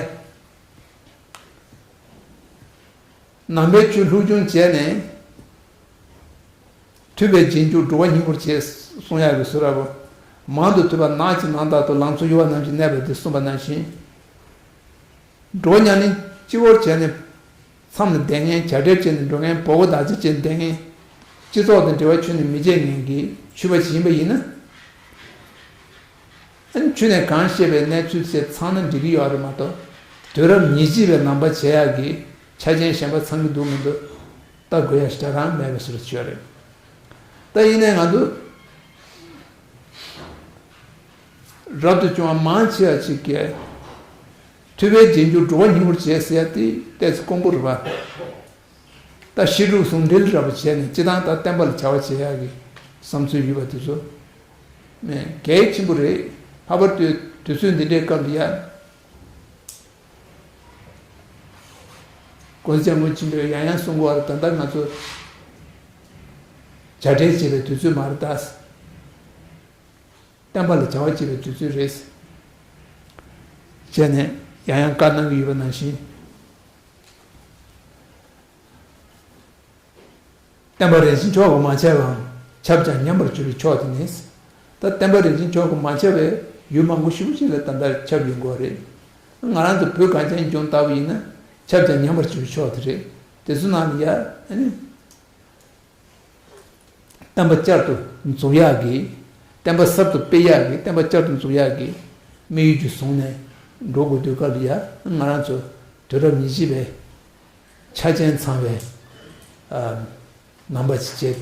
ནང་པའི་ཆོས་སློབ་སྦྱོང་བྱས་ནས། ཐུབ་པའི་རྗེས་འཇུག་འགྲོ་བ་སྙིང་པོར་བྱེད་གསུང་ཡག་གི་ཟུར་ར་བོ། མང་དུ་ཐོས་པ་ནགས་ཀྱི་ནང་ལྟར་དུ་ལང་ཚོ་གཡོ་བ་རྣམས་ཀྱིས་གནས་པ་འདི་གསུངས་པ་ནང་བཞིན། འགྲོ་བ་ཉམས་ལེན་སྤྱི་བོར་བྱས་ནས་མཚམས་ལ་བསྡད་མཁན། བྱ་བྲལ་བྱས་ནས་འགྲོ་མཁན། བོག་བདག་འཛིན་བྱས་ནས་བསྡད་མཁན། སྤྱི་ཚོགས་དང་འབྲེལ་བ་ཆུད་ནས་མི་བྱེད་མཁན་གྱི་ཆོས་པ་ཞིག་ཡིན་པ་ཡིན་ན། ཨ་ནི་ཆོས་ནས་གང་བཤད་པའི་གནས་ཚུལ་བཅས་ཚང་ན་འགྲིག་གི་ཡོད་རེད་མ་གཏོགས། དུས་རབས་ཉེར་གཅིག་པའི་ནང་པ་བྱེད་ཡག་གི་ཆ་རྐྱེན་གཞན་པ་ཚང་གི་འདུག་མི་འདུག་ལྟ་དགོས་ཡ་ཞེ་དྲག་རང་མེད་པའི་བཟོ་འདྲ་ཅིག་ཡོད་རེད། ད་ཡིན་ནའི་ང་ཚོ་རབ་ཏུ་བྱུང་བ་མང་ཆེ་བ་ཅིག་གིས་ཐུབ་པའི་རྗེས་འཇུག་འགྲོ་བ་སྙིང་པོར་བྱེད་ཟེར་ཡ་དེ་ཏོག་ཙམ་དཀོན་པོ་རེད་པ། ད་བཤད་སྒྲུབ་ཟུང་འབྲེལ་འདྲ་པོ་བྱས་ནས་སྤྱིར་བཏང་ད་བསྟན་པ་ལ་བྱ་བ་བྱེད་ཡག་གི་བསམ་ཚུལ་ཡོད་པ་དེ་ཚོ་ནས་གལ་ཆེན་པོ་རེད། ལྷག་པར་དུ་དུས་ཚོད་འདི་འདྲའི་སྐབས་ལ་ཡ། ༸གོང་ས་༸སྐྱབས་མགོན་ཆེན་པོས་ཡང་ཡང་གསུང་གི་ཡོད་རེད། ད་ལྟ་ང་ཚོ་བྱ་བྲལ་བྱེད་པའི་དུས་ཚོད་མ་རེད་ད། བསྟན་པ་ལ་བྱ་བ་བྱེད་པའི་དུས་ཚོད་རེད། བྱས་ནས་ཡང་ཡང་བཀའ་གནང་གི་ཡོད་པ་ནང་བཞིན། བསྟན་པ་རིན་ཆེན་མཆོག་གིས་མ་ཁྱབ་པའམ། ཁྱབ་ཀྱང་ཉམས་པར་གྱུར་པའི་ཕྱོགས་དེ་ནི། ད་བསྟན་པ་རིན་ཆེན་མཆོག་གིས་མ་ཁྱབ་པའི་ཡུལ་མང་པོ་ཞེ་པོ་ཅིག་ལ་ད་ལྟ་ཁྱབ་ཡོང་གི་ཡོད་རེད། ང་རང་ཚོ་བོད་གངས་ཅན་ལྗོངས་ལྟ་བུ་ཡིན་ན་ཁྱབ་ཀྱང་ཉམས་པར་གྱུར་པའི་ཕྱོགས་དེ་རེད། དེ་ཚོ་ནང་ལ་ཡ་ཨ་ནི། བསྟན་པ་བསྐྱར་དུ་འཛུགས་ཡག་གི། བསྟན་པ་གསར་དུ་སྤེལ་ཡག་གི། བསྟན་པ་བསྐྱར་དུ་འཛུགས་ཡག་གི་དམིགས་ཡུལ་ཅིག་བཟུང་ནས་འགྲོ་དགོས་དུས་སྐབས་ལ་ཡ་ང་རང་ཚོ་དུས་རབས་ཉེར་གཅིག་པའི་ཆ་རྐྱེན་ཚང་བའི་ཨ་ནང་པ་ཅིག་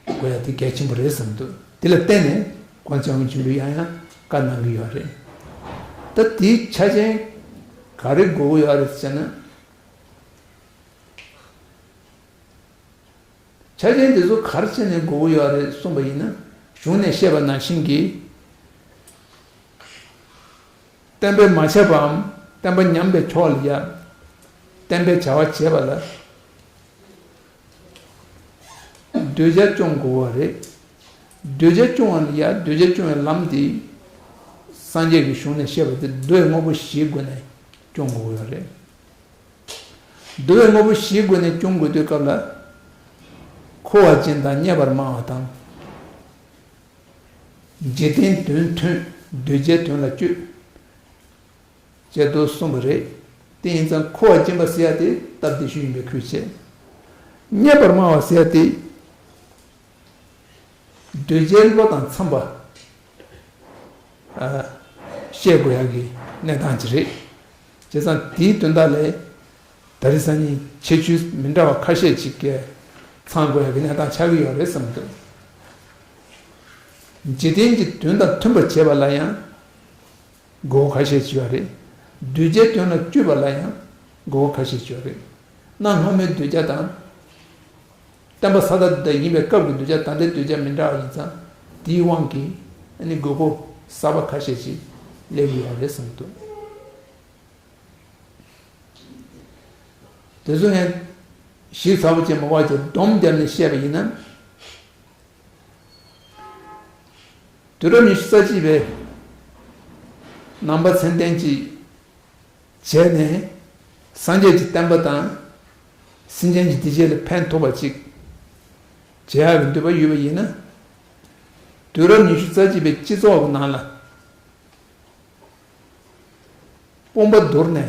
བྱེད་དགོས་ཡ་དེ་གལ་ཆེན་པོ་རེད་བསམ་འདུག་དེ་ལ་བརྟེན་ནས་༸གོང་ས་༸སྐྱབས་མགོན་ཆེན་པོས་ཡང་ཡང་བཀའ་གནང་གི་ཡོད་རེད། ད་དེའི་ཆ་རྐྱེན་ག་རེ་དགོས་ཀྱི་ཡོད་རེད་ཟེར་ན། ཆ་རྐྱེན་དེ་ཚོ་ག་རེ་བྱས་ནས་དགོས་ཀྱི་ཡོད་རེད་གསུངས་པ་ཡིན་ན། གཞུང་ནས་བཤད་པ་ནང་བཞིན་གྱི། བསྟན་པས་མ་ཁྱབ་པའམ། བསྟན་པ་ཉམས་པའི་ཕྱོགས་ལ་ཡ། བསྟན་པའི་བྱ་བ་བྱེད་པ་ལ། གདུལ་བྱ་སྐྱོང་དགོས་པ་རེད། གདུལ་བྱ་སྐྱོང་བ་ལ་ཡ་གདུལ་བྱ་སྐྱོང་བའི་ལམ་དེ། སངས་རྒྱས་ཀྱི་གཞུང་ནས་བཤད་པ་དེ་འདུལ་བའི་དངོས་པོ་བཞིའི་སྒོ་ནས་སྐྱོང་དགོས་ཀྱི་ཡོད་རེད། འདུལ་བའི་དངོས་པོ་བཞིའི་སྒོ་ནས་སྐྱོང་དགོས་དུས་སྐབས་ལ། མཁོ་བ་ཅན་དང་རྙེད་པར་སྨྲ་བ་དང་། འཇིག་རྟེན་དོན་མཐུན་གདུལ་བྱའི་དོན་ལ་སྤྱོད། ཅེས་དུ་གསུངས་པ་རེད། དེ་ཡིན་ཙང་མཁོ་བ་ཅན་པ་ཟེར་ཡ་དེ་སྟབས་བདེ་ཤོས་ཡིན་པའི་ཁུལ་བྱས། རྙེད་པར་སྨྲ་བ་ཟེར་ཡ་དེ། གདུལ་བྱའི་བློ་དང་འཚམས་པ། ཨ། བཤད་དགོས་ཡག་གི་གནས་སྟངས་ཅིག་རེད། བྱས་ཙང་དེའི་དོན་དག་ལས། དེང་སང་ཉིན་ཁྱད་ཆོས་མི་འདྲ་བ་ཁ་ཤས་ཅིག་གིས་ཚང་དགོས་ཡག་གི་གནས་སྟངས་ཆགས་ཀྱི་ཡོད་རེད་བསམ་འདུག་འཇིག་རྟེན་གྱི་དོན་དང་མཐུན་པར་བྱེད་པ་ལ་ཡང་། དགོས་མཁོ་ཁ་ཤས་ཅིག་ཡོད་རེད། གདུལ་བྱའི་དོན་ལ་སྤྱོད་པ་ལ་ཡང་དགོས་མཁོ་ཁ་ཤས་ཅིག་ཡོད་རེད། གནའ་སྔ་མོའི་གདུལ་བྱ་དང་། བསྟན་པ་ས་ད་ད་ཡིན་པའི་སྐབས་ཀྱི་གདུལ་བྱ་ད་ལྟའི་གདུལ་བྱ་མི་འདྲ་བ་ཡིན་ཙང་དེའི་དབང་གིས་ཨ་ནི་དགོས་མཁོ་གསར་པ་ཁ་ཤས་ཅིག་སླེབས་ཀྱི་ཡོད་རེད་བསམ་འདུག་དེ་ཚོ་ངས་ཞིབ་ཚགས་པོ་བྱས་མ་བར་གྱི་སྡོམ་བརྒྱབ་ནས་བཤད་པ་ཡིན་ན། དུས་རབས་ཉི་ཤུ་རྩ་གཅིག་པའི་ནང་པ་མཚན་ལྡན་གྱིས་བྱས་ནས་སངས་རྒྱས་ཀྱི་བསྟན་པ་དང་སེམས་ཅན་གྱི་བདེ་སྐྱིད་ལ་ཕན་ཐོགས་པ་ཅིག་བྱེད་ཡག་གི་འདོད་པ་ཡོད་པ་ཡིན་ན། དུས་རབས་ཉི་ཤུ་རྩ་གཅིག་པའི་སྤྱི་ཚོགས་ཀྱི་ནང་ལ། དཔུང་པ་བསྡུར་ནས།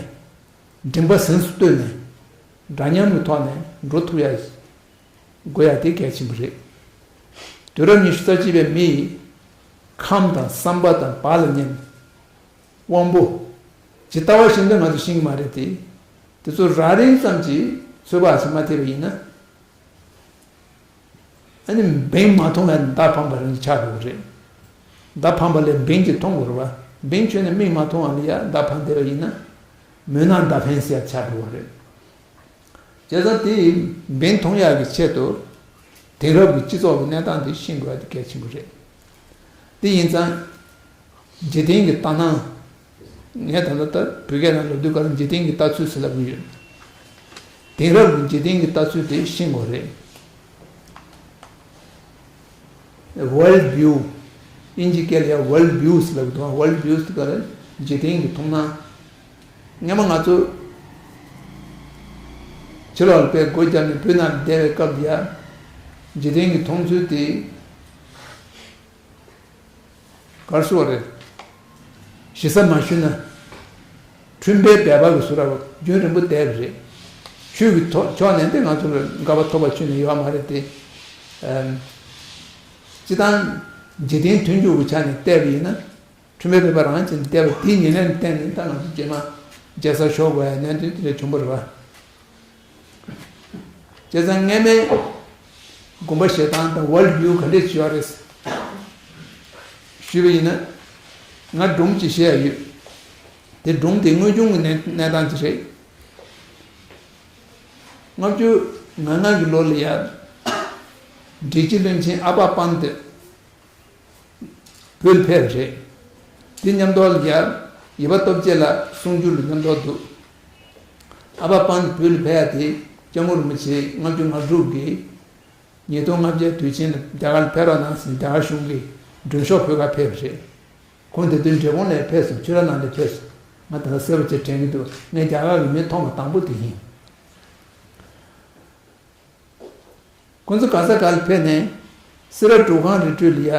མགྲིན་པ་གཟེངས་སུ་བསྟོད་ནས། འདྲ་མཉམ་གྱི་ཐོག་ནས་འགྲོ་ཐུབ་ཡ་དགོས་ཡ་དེ་གལ་ཆེན་པོ་རེད། དུས་རབས་ཉི་ཤུ་རྩ་གཅིག་པའི་མི་ཡིས་ཁམས་དང་བསམ་པ་དང་བག་ལ་ཉལ་ནས། དབང་པོ། ཇི་ལྟ་བ་བཞིན་དུ་ང་ཚོ་ཤེས་ཀྱི་མ་རེད་དེ། དེ་ཚོ་རག་རིམ་ཙམ་གྱིས་ཚོད་དཔག་བྱེད་མ་ཐེབས་པ་ཡིན་ན། ཨ་ནི་འབེན་མ་ཐུང་བའི་མདའ་འཕངས་པ་རང་ཆགས་འགྲོ་གི་རེད། མདའ་འཕངས་པ་ལས་འབེན་གྱིས་མཐོང་དགོས་རེད་བ། འབེན་ཁྱོན་ནས་མིག་མ་མཐོང་བ་ལ་ཡ་མདའ་འཕངས་བསྡད་པ་ཡིན་ན། མུན་ནག་མདའ་འཕེན་ཟེར་ཡ་ཆགས་འགྲོ་བ་རེད། བྱས་ཙང་དེ་འབེན་མཐོང་ཡག་གི་ཆེད་དུ། དེང་རབས་ཀྱི་སྤྱི་ཚོགས་ཀྱི་གནས་སྟངས་དེ་ཤེས་དགོས་ཡ་དེ་གལ་ཆེན་པོ་རེད། དེ་ཡིན་ཙང་། འཇིག་རྟེན་གྱི་ལྟ་སྣང་། ངས་ད་ལྟ་ད་བོད་སྐད་ནང་ལབ་དུས་ག་ལ་འཇིག་རྟེན་གྱི་ལྟ་ཚུལ་ཟེར་ལབ་ཀྱི་ཡོད། དེང་རབས་ཀྱི་འཇིག་རྟེན་གྱི་ལྟ་ཚུལ་དེ་ཤེས་དགོས་རེད། World view། དབྱིན་ཇི་སྐད་ལ་ཡང་World view ཟེར་ལབ་ཀྱི་འདུག World view ཟེར་ག་ལ་འཇིག་རྟེན་གྱི་མཐོང་སྣང་། སྔོན་མ་ང་ཚོ་ཕྱི་ལོགས་ལ་དཔེ་སྒོ་བརྒྱབ་ནས་བོད་ནང་ལ་བསྡད་པའི་སྐབས་ལ་ཡང་འཇིག་རྟེན་གྱི་མཐོང་ཚུལ་དེ། ག་རེ་ཟེར་བ་རེད། ཞེ་ས་མ་ཞུས་ན། ཁྲོན་པའི་སྦལ་པ་གི་བཟོ་འདྲ་བ་རྒྱུན་རིང་པོ་བསྡད་པ་རེད། ཆོས་ཀྱི་ཐོག་ཕྱོགས་ནས་འདི་ང་ཚོ་ལ་དགའ་བ་ཐོབ་པ་ཁྱོན་ནས་ཡོད་མ་རེད་དེ། ཨམ། སྤྱིར་བཏང་འཇིག་རྟེན་མཐུན་འཇུག་གི་ཆ་ནས་བལྟས་པ་ཡིན་ན། ཁྲོན་པའི་སྦལ་པ་རང་བཞིན་བསྡད་པ་དེའི་ཉེར་ལེན་བསྟན་ནས་ད་ང་ཚོ་རྗེས་མ་རྒྱལ་ས་ཤོར་དགོས་ཡ་གནད་དོན་དེ་འདྲ་བྱུང་བ་རེད་བ། བྱས་ཙང་སྔོན་མའི་དགོངས་པ་བཞེས་སྟངས་དང་World view ག་འདྲས་བྱས་ཡོད་རེད། ཞུས་པ་ཡིན་ན། ང་སྒྲུང་ཅིག་བཤད་ཡ་ཡོད། དེ་སྒྲུང་དེ་དངོས་བྱུང་གི་གནས་གནས་སྟངས་ཅིག་རེད། ལྔ་བཅུ་ང་ལྔ་གི་ལོ་ལ་ཡ། འབྲི་སྤྱི་བློན་ཆེན་ཨ་པ་པན་དེ། བོད་ལ་ཕེབས་པ་རེད། དེ་མཉམ་དུ་ལ་ཡར་ཡེ་པ་སྟོབས་རྒྱས་ལགས་གསུང་སྒྱུར་ལ་མཉམ་དུ་འདུག་ཨ་ཕ་པན་བོད་ལ་ཕེབས་ཡ་དེ་སྐྱབས་མགོན་རིན་པོ་ཆེ་ལྔ་བཅུ་ང་དྲུག་གིས་ཉིས་སྟོང་ལྔ་བརྒྱའི་དུས་ཆེན་ལ་རྒྱ་གར་ལ་ཕེབས་རོགས་གནང་ཟེར་རྒྱ་གར་གཞུང་གིས་མགྲོན་ཤོག་ཕུལ་ག་ཕེབས་པ་རེད། ཁོང་དེ་དུས་འབྲས་སྤུངས་ནས་ཕེབས་སོང་། ཆོས་ར་ནང་ནས་ཕེབས་སོང་། ང་ད་ལྟ་གསལ་པོ་བྱས་དྲན་གྱི་འདུག་ངས་རྒྱ་གར་གྱི་མི་མཐོང་བ་དང་པོ་དེ་ཡིན། ཁོང་ཚོ་ག་ས་ག་ལ་ཕེབས་ནས་སེ་ར་སྒྲུབ་ཁང་རི་ཁྲོད་ལ་ཡ།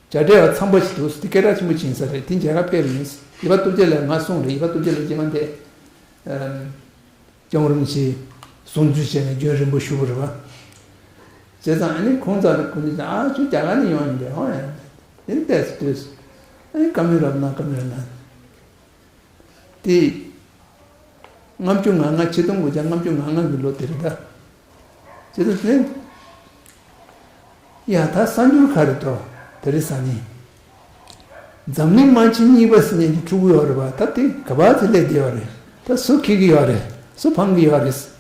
བྱ་བྲལ་བ་ཚངས་པ་ཞིག་འདུག་དེ་སྐད་གྲགས་ཆེན་པོ་ཕྱིན་ས་རེད། དེ་མཇལ་ཁ་ཕེབས་ཡིན། ཡེ་པ་སྟོབས་རྒྱས་ལགས་ང་གསུངས་རེད། ཡེ་པ་སྟོབས་རྒྱས་ལགས་རྗེས་མ་འདས། སྐྱབས་མགོན་རིན་པོ་ཆེ་གསུང་ཆོས་བྱས་ནས་རྒྱུན་རིང་པོ་བཞུགས་པ་རེད་བ། བྱས་ཙང་ཨ་ནི་ཁོང་རྩ་ལ་ཁོང་ཚོས་ཨ་ཁྱོད་རྒྱ་གར་ནས་ཡོང་ཡིན་པས་ཧོ་ཡ། དེ་ནི་ལྟས་སུ་ལྟོས་སུ། ཨ་ནི་བཀའ་མོལ་རབ་གནང་བཀའ་མོལ་རབ་གནང་། དེ། ལྔ་བཅུ་ང་ལྔ་ཆིག་སྟོང་དགུ་བརྒྱ་ལྔ་བཅུ་ང་ལྔ་གི་ལོ་དེ་རེད་ད། ཇི་ལྟར་ཟེར། ཡ་ད་གསར་འགྱུར་ག་རེ་འདུག་དེ་རིང་སང་ཉིན། འཛམ་གླིང་དམག་ཆེན་གཉིས་པ་ཟེར་མཁན་གྱི་ཕྲུ་གུ་ཡོད་རེད་པ། ད་དེ་ག་པར་ཚེ་སླེབས་བསྡད་ཡོད་རེད། ད་སུ་འཁྱེར་གྱི་ཡོད་རེད། སུ་འཕང་གི་ཡོད་རེད།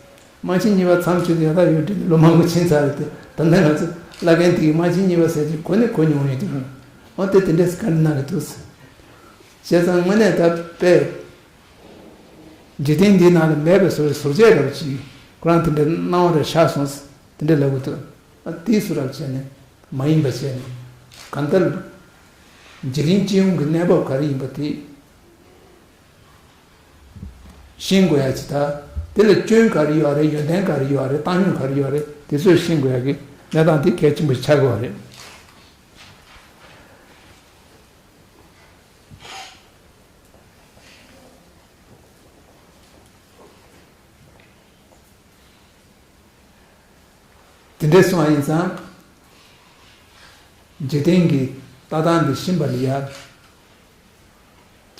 དམག་ཆེན་གཉིས་པ་མཚམས་ཆོད་ཡོད་ད་ཡོད་དྲན་ལོ་མང་པོ་ཕྱིན་ཚར་རེད་དེ། ད་ལྟ་ང་ཚོ་བླ་རྒན་དེ་གི་དམག་ཆེན་གཉིས་པ་ཟེར་གྱི་གོ་ནས་གོ་མྱོང་ཡོད་དེ། འོ་དེ་དེ་འདྲས་བཀའ་འདྲི་གནང་གི་འདུག་ཟེར། བྱས་ཙང་དངོས་གནས་ད་དཔེ། འཇིག་རྟེན་འདིའི་ནང་ལ་མེད་པའི་བཟོ་བཟོ་བྱས་རབ་ཅིག་ཁོ་རང་དེ་འདྲའི་སྣང་བ་རེ་ཤར་སོང་ཟེར་དེ་འདྲའི་ལབ་གི་འདུག་ཨ་དེའི་བཟོ་འདྲ་བྱས་ནས་མ་ཡིན་པ་བྱས་ནས་གང་ལྟར་འཇིག་རྟེན་སྤྱི་ཡོངས་ཀྱི་གནས་བབ་ག་རེ་ཡིན་པ་དེ་ཤེས་དགོས་ཡ་ཅིག་ད་དེ་ལ་སྐྱོན་ག་རེ་ཡོད་རེད། ཡོན་ཏན་ག་རེ་ཡོད་རེད། བཏང་སྙོམས་ག་རེ་ཡོད་རེད། དེ་ཚོ་ཤེས་དགོས་ཡ་གི་གནས་སྟངས་དེ་གལ་ཆེན་པོ་ཆགས་དགོས་རེད། དེ་འདྲའི་སོང་བ་ཡིན་ཙང་། འཇིག་རྟེན་གྱི་ལྟ་སྟངས་འདི་ཤེས་པ་ལ་ཡ།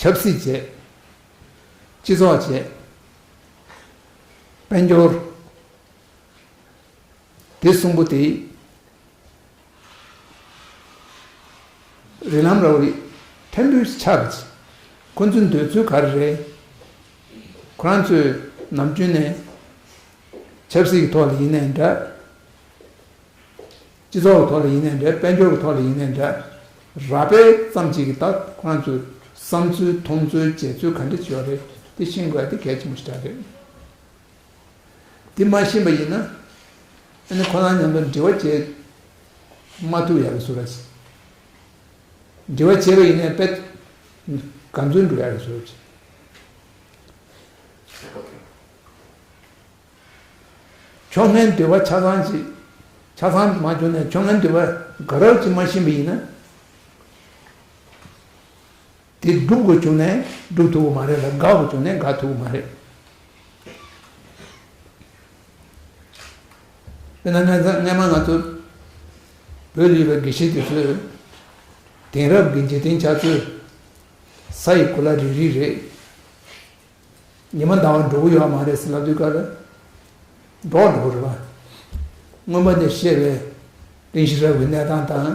ཆབ་སྲིད་བྱས། སྤྱི་ཚོགས་བྱས། དཔལ་འབྱོར། དེ་གསུམ་པོ་དེ། རིགས་ལམ་ར་བ་རིགས་ཕྲན་བུ་ཆགས་པ་ཅིག་ཁོ་ཚོའི་འདོད་ཚུལ་ག་རེ་རེད། ཁོ་རང་ཚོས་ནམ་རྒྱུན་ནས་ཆབ་སྲིད་ཀྱི་ཐོག་ལ་ཡིན་ནའི་འདྲ། སྤྱི་ཚོགས་ཀྱི་ཐོག་ལ་ཡིན་ནའི་འདྲ། དཔལ་འབྱོར་གྱི་ཐོག་ལ་ཡིན་ནའི་འདྲ། ར་བས་ཙམ་ཅིག་གིས་ད་ཁོ་རང་ཚོའི་བསམ་ཚུལ་མཐོང་ཚུལ་བྱེད་ཚུལ་ག་འདྲ་ཅིག་ཡོད་རེད། དེ་ཤེས་དགོས་ཡ་དེ་གལ་ཆེན་པོ་ཞིག་རེད། འདི་མ་ཤེས་པ་ཡིན་ན། ཨ་ནི་ཁོ་རང་མཉམ་དུ་འབྲེལ་བ་བྱེད་མ་ཐུབ་ཡག་གི་བཟོ་འདྲ་ཞིག་འབྲེལ་བ་བྱས་པ་ཡིན་ནའི་དཔེ་ག་ཚོད་འགྲོ་ཡག་གི་བཟོ་འདྲ་ཞིག་ཕྱོགས་སྔའི་འདོད་པ་ཆ་ཚང་ཞིག་ཆ་ཚང་མ་བྱུང་ནས་ཕྱོགས་སྔའི་འདོད་པ་ག་རབ་ཅིག་མ་ཤེས་པ་ཡིན་ན། དེ་སྒྲུབ་དགོས་བྱུང་ནས་སྒྲུབ་ཐུབ་ཀྱི་མ་རེད་ལ། དགག་དགོས་བྱུང་ནས་དགག་ཐུབ་ཀྱི་མ་རེད། དཔེར་ན་སྔ་ས་སྔས་མ་ང་ཚོ་བོད་ལ་ཡོད་པའི་དགེ་བཤེས་དེ་ཚོས་དེང་རབས་ཀྱི་འཇིག་རྟེན་ཆགས་ཚུལ་ས་ཡི་གོ་ལ་རིལ་རིལ་རེད། ཉི་མ་ཟླ་བ་འགྲོ་གི་ཡོད་མ་རེད་ཟེར་ལབ་དུས་སྐབས་ལ་འགྲོ་འགྲོ་གི་རེད་པ། སྔོན་མ་ནས་བཤད་པའི་གླིང་བཞི་རབ་ཀྱི་གནས་སྟངས་དང་།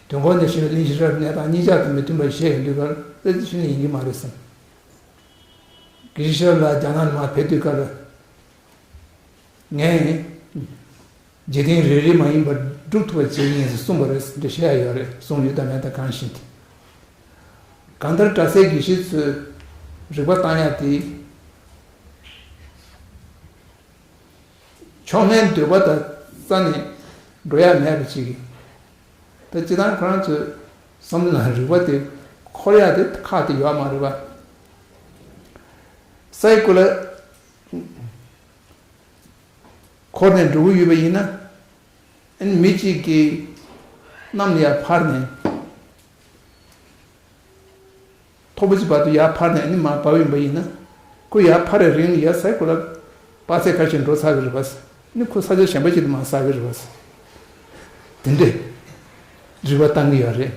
དུས་འཁོར་ནས་བཤད་པའི་གླིང་བཞི་རབ་ཀྱི་གནས་སྟངས་གཉིས་ཆར་དུ་མི་མཐུན་པར་བཤད་ཡོང་དུས་སྐབས་ལ་དེ་ཚོ་ནི་ཡིན་གྱི་མ་རེད་བསམ། དགེ་བཤེས་ཤོ་ལགས་རྒྱ་ནག་ནས་མར་ཕེབས་དུས་སྐབས་ལ། ངས་འཇིག་རྟེན་རེ་རེ་མ་ཡིན་པར་སྒྲུབ་ཐུབ་པ་བྱེད་ཀྱི་ཡིན་ཟེར་གསུངས་པ་རེད་ཟེར་འདི་བཤད་ཡ་ཡོད་རེད། གསུངས་ཡོད་དམ་མེད་དམ་གང་ཤེས་ཏེ། གང་ལྟར་གྲྭ་སའི་དགེ་བཤེས་ཚོས་ རིག་པ་བཏང་ཡ་དེ། ཕྱོགས་སྔའི་འདོད་པ་དང་རྩ་ནས་འགྲོ་ཡ་མེད་པ་ཅིག་གིས། ད་སྤྱིར་བཏང་ཁོ་རང་ཚོའི་བསམ་བློ་ནང་རིག་པ་དེ་འཁོར་ཡ་དེ་ཁག་དེ་ཡོད་མ་རེད་པ། སའི་གོ་ལ་འཁོར་ནས་འགྲོ་གི་ཡོད་པ་ཡིན་ན། ཨ་ནི་མི་གཅིག་གིས་གནམ་ལ་ཡར་འཕར་ནས། མཐོ་པོ་ཅིག་བར་དུ་ཡར་འཕར་ནས་ཨ་ནི་མར་བབས་ཡིན་པ་ཡིན་ན། ཁོ་ཡར་འཕར་བའི་རིང་ལ་ཡར་སའི་གོ་ལ་དཔག་ཚད་ཁ་ཤས་འགྲོ་ཚར་གི་རེད་པ། ཨ་ནི་ཁོ་ས་ཆ་གཞན་པ་ཅིག་ཏུ་མར་ཟག་གི་རེད་པ། དེ་འདྲས་རིག་པ་བཏང་གི་ཡོད་རེད།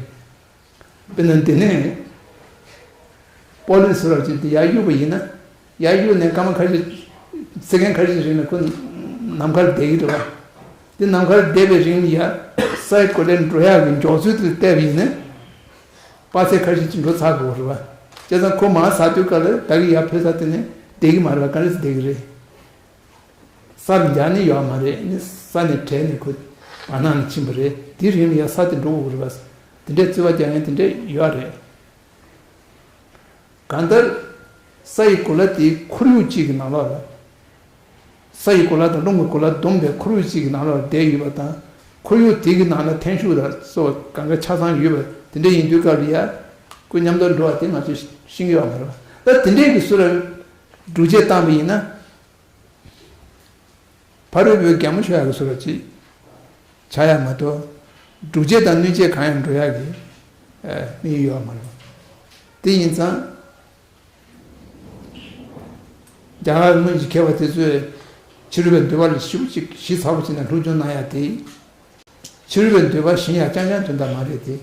དཔེར་ན་འདི་ནས་པོ་ལིན་ཟེར་བ་ཅིག་དེ་ཡར་གཡུགས་པ་ཡིན་ན། ཡར་གཡུགས་ནས་སྐར་མ་ཁ་ཤས། སེ་ཀན་ཁ་ཤས་རིང་ལ་ཁོ་ནམ་མཁར་བསྡད་ཀྱི་རེད་པ། དེ་ནམ་མཁར་བསྡད་པའི་རིང་ལ་ཡར་སའི་གོ་ལའི་འགྲོ་ཡག་གི་མགྱོགས་ཚད་དེ་བལྟས་པ་ཡིན་ན། དཔག་ཚད་ཁ་ཤས་ཅིག་འགྲོ་ཚར་དགོས་རེད་པ། བྱས་ཙང་ཁོ་མར་ཟག་དུས་སྐབས་ལ་ད་གིན་ཡར་འཕུར་ས་དེ་ནས་བསྡད་ཀྱི་མ་རེད་པ། ག་འདྲ་སེ་བསྡད་ཀྱི་རེད། ས་ལ་འགྱེལ་ནི་ཡོད་མ་རེད། ནི་ས་ནས་བྲལ་ནས་ཁོ་བར་སྣང་ནས་ཕྱིན་པ་རེད། དེའི་རིང་ལ་ཡར་ས་དེ་འགྲོ་དགོས་རེད་པ། དེ་འདྲའི་རྩོད་པ་རྒྱག་མཁན་དེ་འདྲ་ཡོད་རེད། གང་ལྟར། ས་ཡི་གོ་ལ་དེའི་ཁོར་ཡུག་གཅིག་གི་ནང་ལོགས་ལ། ས་ཡི་གོ་ལ་དང་རླུང་གི་གོ་ལ་བསྡོམས་པའི་ཁོར་ཡུག་གཅིག་གི་ནང་ལོགས་ལ་བསྡད་ཡོད་པ་དང་། ཁོར་ཡུག་དེ་གི་ནང་ལ་ཐན་ཤུགས་དང་སོགས་གང་ག་ཆ་ཚང་ཡོད་པ་དེ་འདྲ་ཡིན་དུས་སྐབས་ལ་ཡ། ཁོ་མཉམ་དུ་འགྲོ་བ་དེ་ང་ཚོས་ཤེས་ཀྱི་ཡོད་མ་རེད་པ། ད་དེ་འདྲའི་གི་བཟོ་འདྲ་སྒྲུབ་བྱེད་བཏང་པ་ཡིན་ན། ཕ་རོལ་པོའི་རྒྱལ་མོ་ཤོར་ཡག་གི་བཟོ་འདྲ་ཅིག་ཆགས་ཡག་མ་གཏོགས། སྒྲུབ་བྱེད་དང་གནོད་བྱེད་གང་ཡང་འགྲོ་ཡག་གི་ཨ་དམིགས་ཡུལ་ཡོད་མ་རེད། དེ་ཡིན་ཙང་། རྒྱ་གར་སྔོན་གྱི་མཁས་པ་དེ་ཚོས་ཕྱི་རོལ་པའི་འདོད་པ་ལ་ཞིབ་ཅིག་ཞིབ་ཚགས་པོ་བྱས་ནས་སློབ་སྦྱོང་གནང་ཡག་དེ། ཕྱི་རོལ་པའི་འདོད་པ་གཞན་ཡང་རྐྱང་རྐྱང་དོན་དག་མ་རེད་དེ།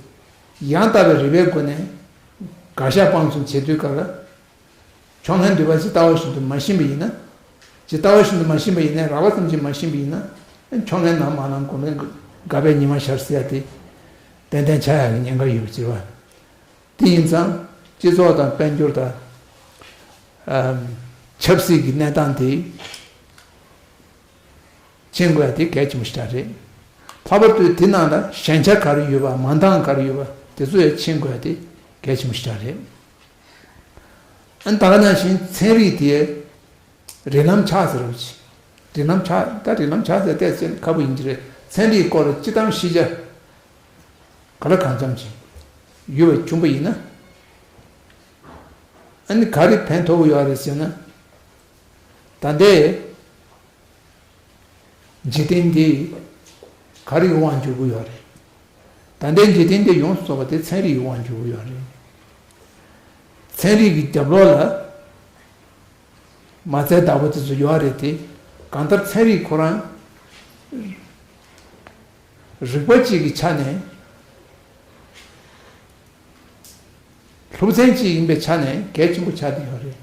ཡང་དག་པའི་རིགས་པའི་སྒོ་ནས་དགག་བཞག་སྤང་གསུམ་བྱེད་དུས་སྐབས་ལ། ཕྱོགས་སྔའི་འདོད་པ་ཇི་ལྟ་བ་བཞིན་དུ་མ་ཤེས་པ་ཡིན་ན། ཇི་ལྟ་བ་བཞིན་དུ་མ་ཤེས་པ་ཡིན་ན། རགས་པ་ཙམ་ཞིག་མ་ཤེས་པ་ཡིན་ན། ཕྱོགས་སྔའི་ནང་མ་ལངས་གོང་ལ་དགག་པའི་ཉི་མ་ཤར་ཟེར་ཡ་དེ། ཏན་ཏན་ཆགས་ཡག་གི་ཉེན་ཁ་ཡོད་པ་ཟེར་བ། དེ་ཡིན་ཙང་སྤྱི་ཚོགས་དང་དཔལ་འབྱོར་དང་། ཨམ། ཆབ་སྲིད་ཀྱི་གནས་སྟངས་དེ་མཁྱེན་དགོས་ཡ་དེ་གལ་ཆེན་པོ་ཞེ་དྲག་རེད། ལྷག་པར་དུ་དེ་ནང་ལ་ཞན་ཆ་ག་རེ་ཡོད་པ། མ་འདང་ག་རེ་ཡོད་པ་དེ་ཚོ་ཡང་མཁྱེན་དགོས་ཡ་དེ་གལ་ཆེན་པོ་ཞེ་དྲག་རེད། ཨ་ནི་ད་ག་ནང་བཞིན་ཚན་རིག་དེ་རིགས་ལམ་ཆགས་ཟེར་བ་ཅིག་རིགས་ལམ་ཆགས། ད་རིགས་ལམ་ཆགས་ཟེར་ཏོག་ཙམ་ཁག་པོ་ཡིན་གྱི་རེད། ཚན་རིག་སྐོར་ལ་སྤྱིར་བཏང་ཤེས་བྱ་ག་ལ་གང་འཚམ་ཅིག་ཡོད་པ་བྱུང་པ་ཡིན་ན། ཨ་ནི་ག་རེ་ཕན་ཐོགས་ཀྱི་ཡོད་རེད་ཟེར་ན། ད་ལྟའི་འཇིག་རྟེན་འདི་ག་རེ་ཡི་དབང་བསྒྱུར་གྱི་ཡོད་རེད། ད་ལྟའི་འཇིག་རྟེན་འདི་ཡོངས་སུ་རྫོགས་པ་དེ་ཚན་རིག་གི་དབང་བསྒྱུར་གྱི་ཡོད་རེད། ཚན་རིག་གི་རྒྱབ་ལོགས་ལ་མ་རྩའི་བདག་པོ་དེ་ཚོ་ཡོད་རེད་དེ། གང་ལྟར་ཚན་རིག་ཁོ་རང་རིག་པ་གཅིག་གི་ཆ་ནས། སློབ་ཚན་གཅིག་ཡིན་པའི་ཆ་ནས་གལ་ཆེན་པོ་ཆགས་བསྡད་ཡོད་རེད།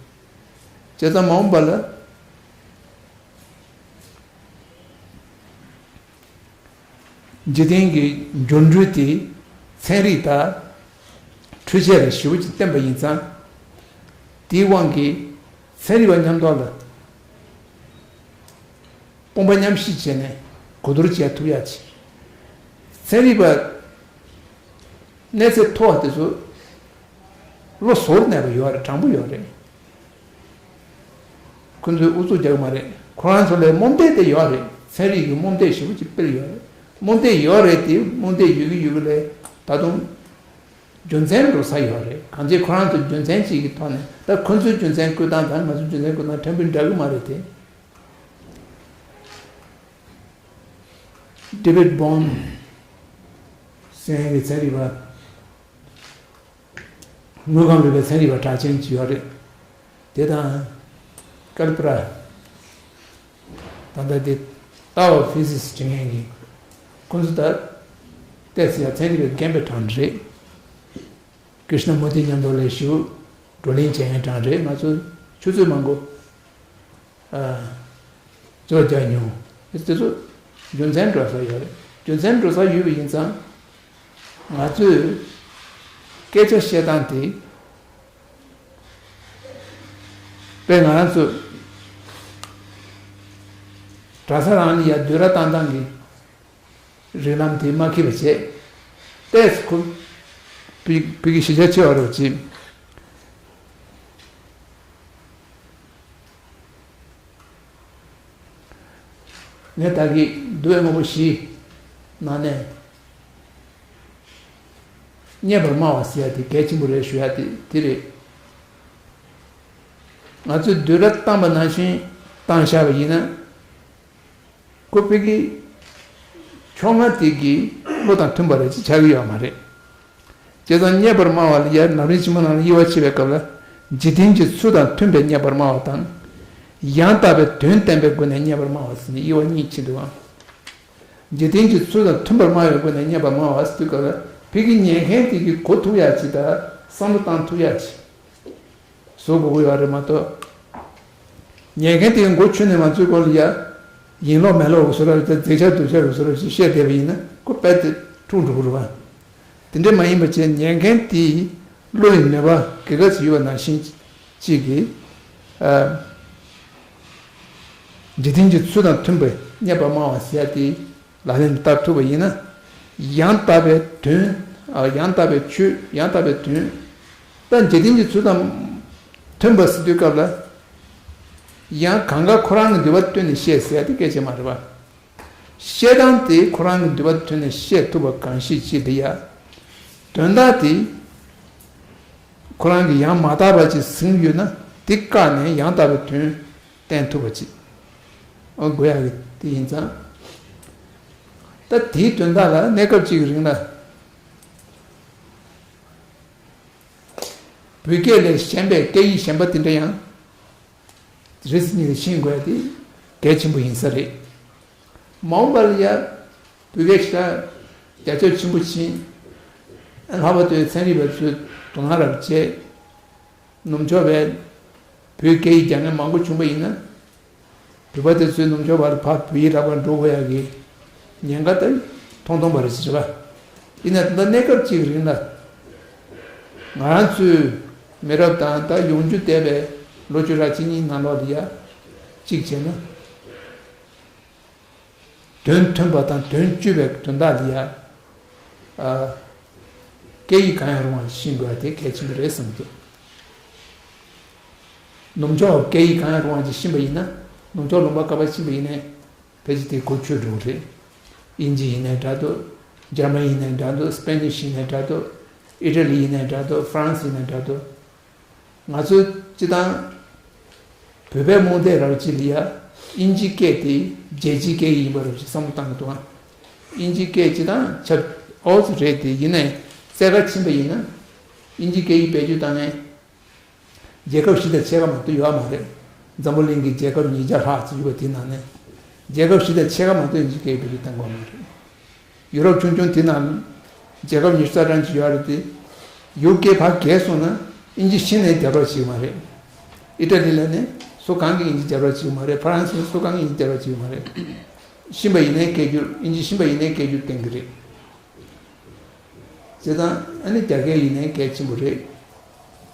བྱས་ཙང་མ་འོངས་པ་ལ་འཇིག་རྟེན་གྱི་འགྱུར་འགྲོས་དེ་ཚན་རིག་དང་འཕྲུལ་ཆས་ལ་ཞེ་པོ་ཅིག་བརྟེན་པ་ཡིན་ཙང་། དེའི་དབང་གིས་ཚན་རིག་པ་མཉམ་དུ་ལ། དཔུང་པ་མཉམ་གཤིབ་བྱས་ནས་གོ་བསྡུར་བྱེད་ཐུབ་ཡ་ཆེ། ཚན་རིག་པ་གནས་ཚད་མཐོ་བ་དེ་ཚོ་བློ་གཟུ་བོར་གནས་པ་ཡོད་རེད། དྲང་པོ་ཡོད་རེད། ཁོ་ཚོས་ཨུ་ཚུགས་རྒྱག་གི་མ་རེད། ཁོ་རང་ཚོ་ལ་རྨོངས་དད་དེ་ཡོད་རེད། ཚན་རིག་གི་རྨོངས་དད་ཞེ་པོ་ཅིག་སྤེལ་ཡོད་རེད། རྨོངས་དད་ཡོད་རེད་དེ། རྨོངས་དད་ཡོད་ཀྱི་ཡོད་ཀྱི་ལས་ད་དུང་རྒྱུ་མཚན་འགྲོ་ས་ཡོད་རེད། གང་ཅི་ཁོ་རང་ཚོ་རྒྱུ་མཚན་གཅིག་གི་ཐོག་ནས། ད་ཁོ་ཚོའི་རྒྱུ་མཚན་བཀོད་སྟངས་དང་ང་ཚོའི་རྒྱུ་མཚན་བཀོད་སྟངས་ཕྲན་བུ་འདྲ་གི་མ་རེད་དེ། ཌེ་བིཌ་བོན་ཟེར་མཁན་གྱི་ཚན་རིག་པ། དངོས་ཁམས་རིག་པའི་ཚན་རིག་པ་གྲགས་ཅན་ཅིག་ཡོད་རེད། དེ་དང་། ཀལ་པ་ར། ད་ལྟ་དེ་ཏའོ་ཕི་ཟིག་སི་བྲིས་མཁན་གྱི། ཁོང་ཚོ་ད་ཏོག་ཙམ་ཡང་ཚན་རིག་པའི་རྒན་པའི་གྲས་རེད། ཀྲིཤ་ན་མུར་ཏི་མཉམ་དུ་ལས་ཞུ། བགྲོ་གླེང་བྱེད་མཁན་གྲས་རེད། ང་ཚོ་ཆུ་ཚོད་མང་པོ། ཨ། ཚོ་རྒྱག་མྱོང་། དེ་ཚོ་རྒྱུ་མཚན་འགྲོ་ས་ཡོད་རེད། རྒྱུ་མཚན་འགྲོ་ས་ཡོད་པ་ཡིན་ཙང་། ང་ཚོས་སྐད་ཆ་བཤད་སྟངས་དེ། དཔེ་ང་རང་ཚོ་གྲྭ་ས་རང་ནས་ཡར་བསྡུས་གྲྭ་བཏང་སྟངས་ཀྱི་རིགས་ལམ་དེ་མ་འཁྱེར་བ་བྱས། ཏོག་ཙམ་ཁོ་བོད་བོད་ཀྱི་གཞིས་ཆགས་ཆེ་བ་རུ་ཕྱིན། ངས་ད་གིན་འདུལ་བའི་དངོས་པོ་བཞི་ནང་ནས་རྙེད་པར་སྨྲ་བ་ཟེར་ཡ་དེ་གལ་ཆེན་པོ་རེད་ཞུ་ཡ་དེ་དེ་རེད། ང་ཚོས་བསྡུས་གྲྭ་བཏང་པ་ནང་བཞིན་བཏང་བཞག་པ་ཡིན་ན། ཁོ་ཕ་གི་ཕྱོགས་སྔ་དེ་གི་བློ་དང་མཐུན་པ་རེད་ཅེས་བྱ་གི་ཡོད་མ་རེད། བྱས་ཙང་རྙེད་པར་སྨྲ་བ་ལ་ཡར་ལམ་རིམ་ཆེན་མོ་ནང་ལ་དབྱེ་བ་ཕྱེ་བའི་སྐབས་ལ། འཇིག་རྟེན་གྱི་ཚུལ་དང་མཐུན་པས་རྙེད་པར་སྨྲ་བ་དང་། ཡང་དག་པའི་དོན་བསྟན་པའི་སྒོ་ནས་རྙེད་པར་སྨྲ་བ་ཟེར་ནས་དབྱེ་བ་གཉིས་ཕྱེ་འདུག་ཨང་། འཇིག་རྟེན་གྱི་ཚུལ་དང་མཐུན་པར་སྨྲ་བའི་སྒོ་ནས་རྙེད་པར་སྨྲ་བ་ཟེར་དུས་སྐབས་ལ་ཕ་གི་ཉན་མཁན་དེ་གིས་གོ་ཐུབ་ཡ་ཅིག་དང་བསམ་བློ་བཏང་ཐུབ་ཡ་ཅིག་བཟོ་དགོས་ཀྱི་ཡོད་རེད་མ་གཏོགས། ཉན་མཁན་དེ་མགོ་ཆུ་ནས་མ་འཛུལ་གོང་ལ་ཡ། ཡིན་ལོག་མེད་ལོག་གི་བཟོ་འདྲ་རེད་དེ་རྫིག་ཆ་སྡུག་ཆ་གི་བཟོ་འདྲ་ཞིག་བཤད་བསྡད་པ་ཡིན་ན་ཁོ་དཔེ་དེ་འཁྲུག་འགྲོ་གི་རེད་བ། དེ་འདྲ་མ་ཡིན་པ་བྱས་ཉན་མཁན་དེའི་བློ་ཡི་ནུས་པ་ག་ག་ཚོད་ཡོད་པ་ནང་བཞིན་གཅིག་གིས། ཨ། འཇིག་རྟེན་གྱི་ཚུལ་དང་མཐུན་པར་རྙེད་པར་སྨྲ་བ་ཟེར་ཡ་དེ། ལག་ལེན་དུ་བསྟར་ཐུབ་པ་ཡིན་ན། ཡང་དག་པའི་དོན། ཡང་དག་པའི་ཆོས། ཡང་དག་པའི་དོན། ད་འཇིག་རྟེན་གྱི་ཚུལ་དང་མཐུན་པ་ཟེར་དུས་སྐབས་ལ། ཡང་གང་ག་ཁོ་རང་གི་འདོད་པ་བསྟུན་ནས་བཤད་ཟེར་ཡ་དེ་སྐད་ཆ་མ་རེད་པ། བཤད་སྟངས་དེ་ཁོ་རང་གི་འདོད་པ་བསྟུན་ནས་བཤད་ཐུབ་པ་གང་ཞིག་ཅིག་དེ་ཡ། དོན་དག་དེ། ཁོ་རང་གིས་ཡང་མ་དག་པ་ཅིག་ཟིན་ཡོད་ན་དེ་བཀག་ནས་ཡང་དག་པའི་དོན། བསྟན་ཐུབ་པ་ཅིག་ཨོ་དགོས་ཡག་གི་དེ་ཡིན་ཙང་། ད་དེའི་དོན་དག་ལ་གནས་སྐབས་གཅིག་གི་རིང་ལ། བོད་སྐད་ལས་གཞན་པའི་སྐད་ཡིག་གཞན་པ་དེ་འདྲ་ཡང་། རེས་གཉིས་ལ་ཤེས་དགོས་ཡ་དེ་གལ་ཆེན་པོ་ཡིན་ས་རེད། མ་འོངས་པ་ལ་ཡ། བོད་སྐད་ཞེ་དྲག་རྒྱ་ཁྱབ་ཆེན་པོ་ཕྱིན། ལྷག་པར་དུ་ཚན་རིག་པ་ཚོས་དོ་སྣང་རབ་བྱས། ནུབ་ཕྱོགས་པའི་བོད་སྐད་ཡིག་རྒྱག་མཁན་མང་པོ་བྱུང་པ་ཡིན་ན། བོད་པ་དེ་ཚོས་ནུབ་ཕྱོགས་པ་ལ་ཕར་བོད་ཡིག་རག་པར་འགྲོ་དགོས་ཡག་གི་ཉེན་ཁ་དེ་མཐོང་མཐོང་པ་རེད་ཟེར་བ། ཡིན་ན་ད་གནས་སྐབས་གཅིག་རིང་ལ། ང་རང་ཚོའི་མི་རབས་དང་ད་ཡོང་རྒྱུ་བསྡད་པའི་ལོ་བཅུ་ཕྲག་གཅིག་གཉིས་ནང་ལོགས་ལ་ཡ། གཅིག་བྱས་ན། དོན་མཐུན་པ་དང་དོན་སྤྱོད་པའི་དོན་དག་ལ་ཡ། ཨ། སྐད་ཡིག་གང་ཡང་རུང་བ་ཤེས་དགོས་པ་དེ་གལ་ཆེན་པོ་རེད་བསམ་གྱི་འདུག་ནུབ་ཕྱོགས་སྐད་ཡིག་གང་ཡང་རུང་བ་ཅིག་ཤེས་པ་ཡིན་ན། ནུབ་ཕྱོགས་ལུང་པ་ག་པར་ཕྱིན་པ་ཡིན་ནའི། ཕལ་ཆེར་དེ་གོ་ཆོད་འགྲོ་གི་རེད། དབྱིན་ཇི་ཡིན་ནའི་འདྲ་འདུག་འཇར་མན་ཡིན་ནའི་འདྲ་འདུག་སྤེ་ནིཤ་ཡིན་ནའི་འདྲ་འདུག་ཨི་ཊ་ལི་ཡིན་ནའི་འདྲ་འདུག་ཧྥ་རན་སི་ཡིན་ནའི་འདྲ་འདུག་ང་ཚོ་སྤྱི་བཏང་། བོད་པའི་རྨོངས་དད་རབ་ཅིག་ལ་ཡ། དབྱིན་ཇི་སྐད་དེ་རྒྱལ་སྤྱིའི་སྐད་ཡིག་ཡིན་པ་རབ་ཅིག་བསམ་བློ་བཏང་གི་འདུག་ཨ། དབྱིན་ཇི་སྐད་སྤྱི་བཏང་ཆབ་ཨོ་ཙི་རེད་དེ་ཡིན་ནའི་རྩ་ཁ་ཕྱིན་པ་ཡིན་ན། དབྱིན་ཇི་སྐད་ཡིག་བེད་སྤྱོད་བཏང་ནས། རྒྱལ་ཁབ་བཞི་དང་ཕྱེད་ཀ་མ་གཏོགས་ཡོད་མ་རེད། འཛམ་བུ་གླིང་གི་རྒྱལ་ཁབ་ཉིས་བརྒྱ་ལྷག་ཙམ་ཡོད་པ་དེ་ནང་ནས། རྒྱལ་ཁབ་བཞི་དང་ཕྱེད་ཀ་མ་གཏོགས་དབྱིན་ཇི་སྐད་བེད་སྤྱོད་གཏོང་གི་མ་རེད། ཡུ་རོབ་ཆུང་ཆུང་དེ་ནང་རྒྱལ་ཁབ་ཉི་ཤུ་རྩ་གྲངས་ཅིག་ཡོད་རེད་དེ། ཡུ་ཀེ་ཕར་བརྒལ་སོང་ན་དབྱིན་ཇི་གཞི་ནས་རྒྱབ་རོགས་བྱེད་ཀྱི་མ་རེད། ཨི་ཊ་ལི་ལ་ནི་སུ་གང་གིས་དབྱིན་ཇི་རྒྱབ་རོགས་བྱེད་ཀྱི་མ་རེད། ཧྥ་རན་སི་ནས་སུ་གང་གིས་དབྱིན་ཇི་རྒྱབ་རོགས་བྱེད་ཀྱི་མ་རེད། ཤེས་པ་ཡིན་ནའི་སྐད་སྒྱུར་དབྱིན་ཇི་ཤེས་པ་ཡིན་ནའི་སྐད་སྒྱུར་བསྟན་གྱི་རེད། བྱས་ཙང་ཨ་ནི་རྒྱ་སྐད་ཡིན་ནའི་གལ་ཆེན་པོ་རེད།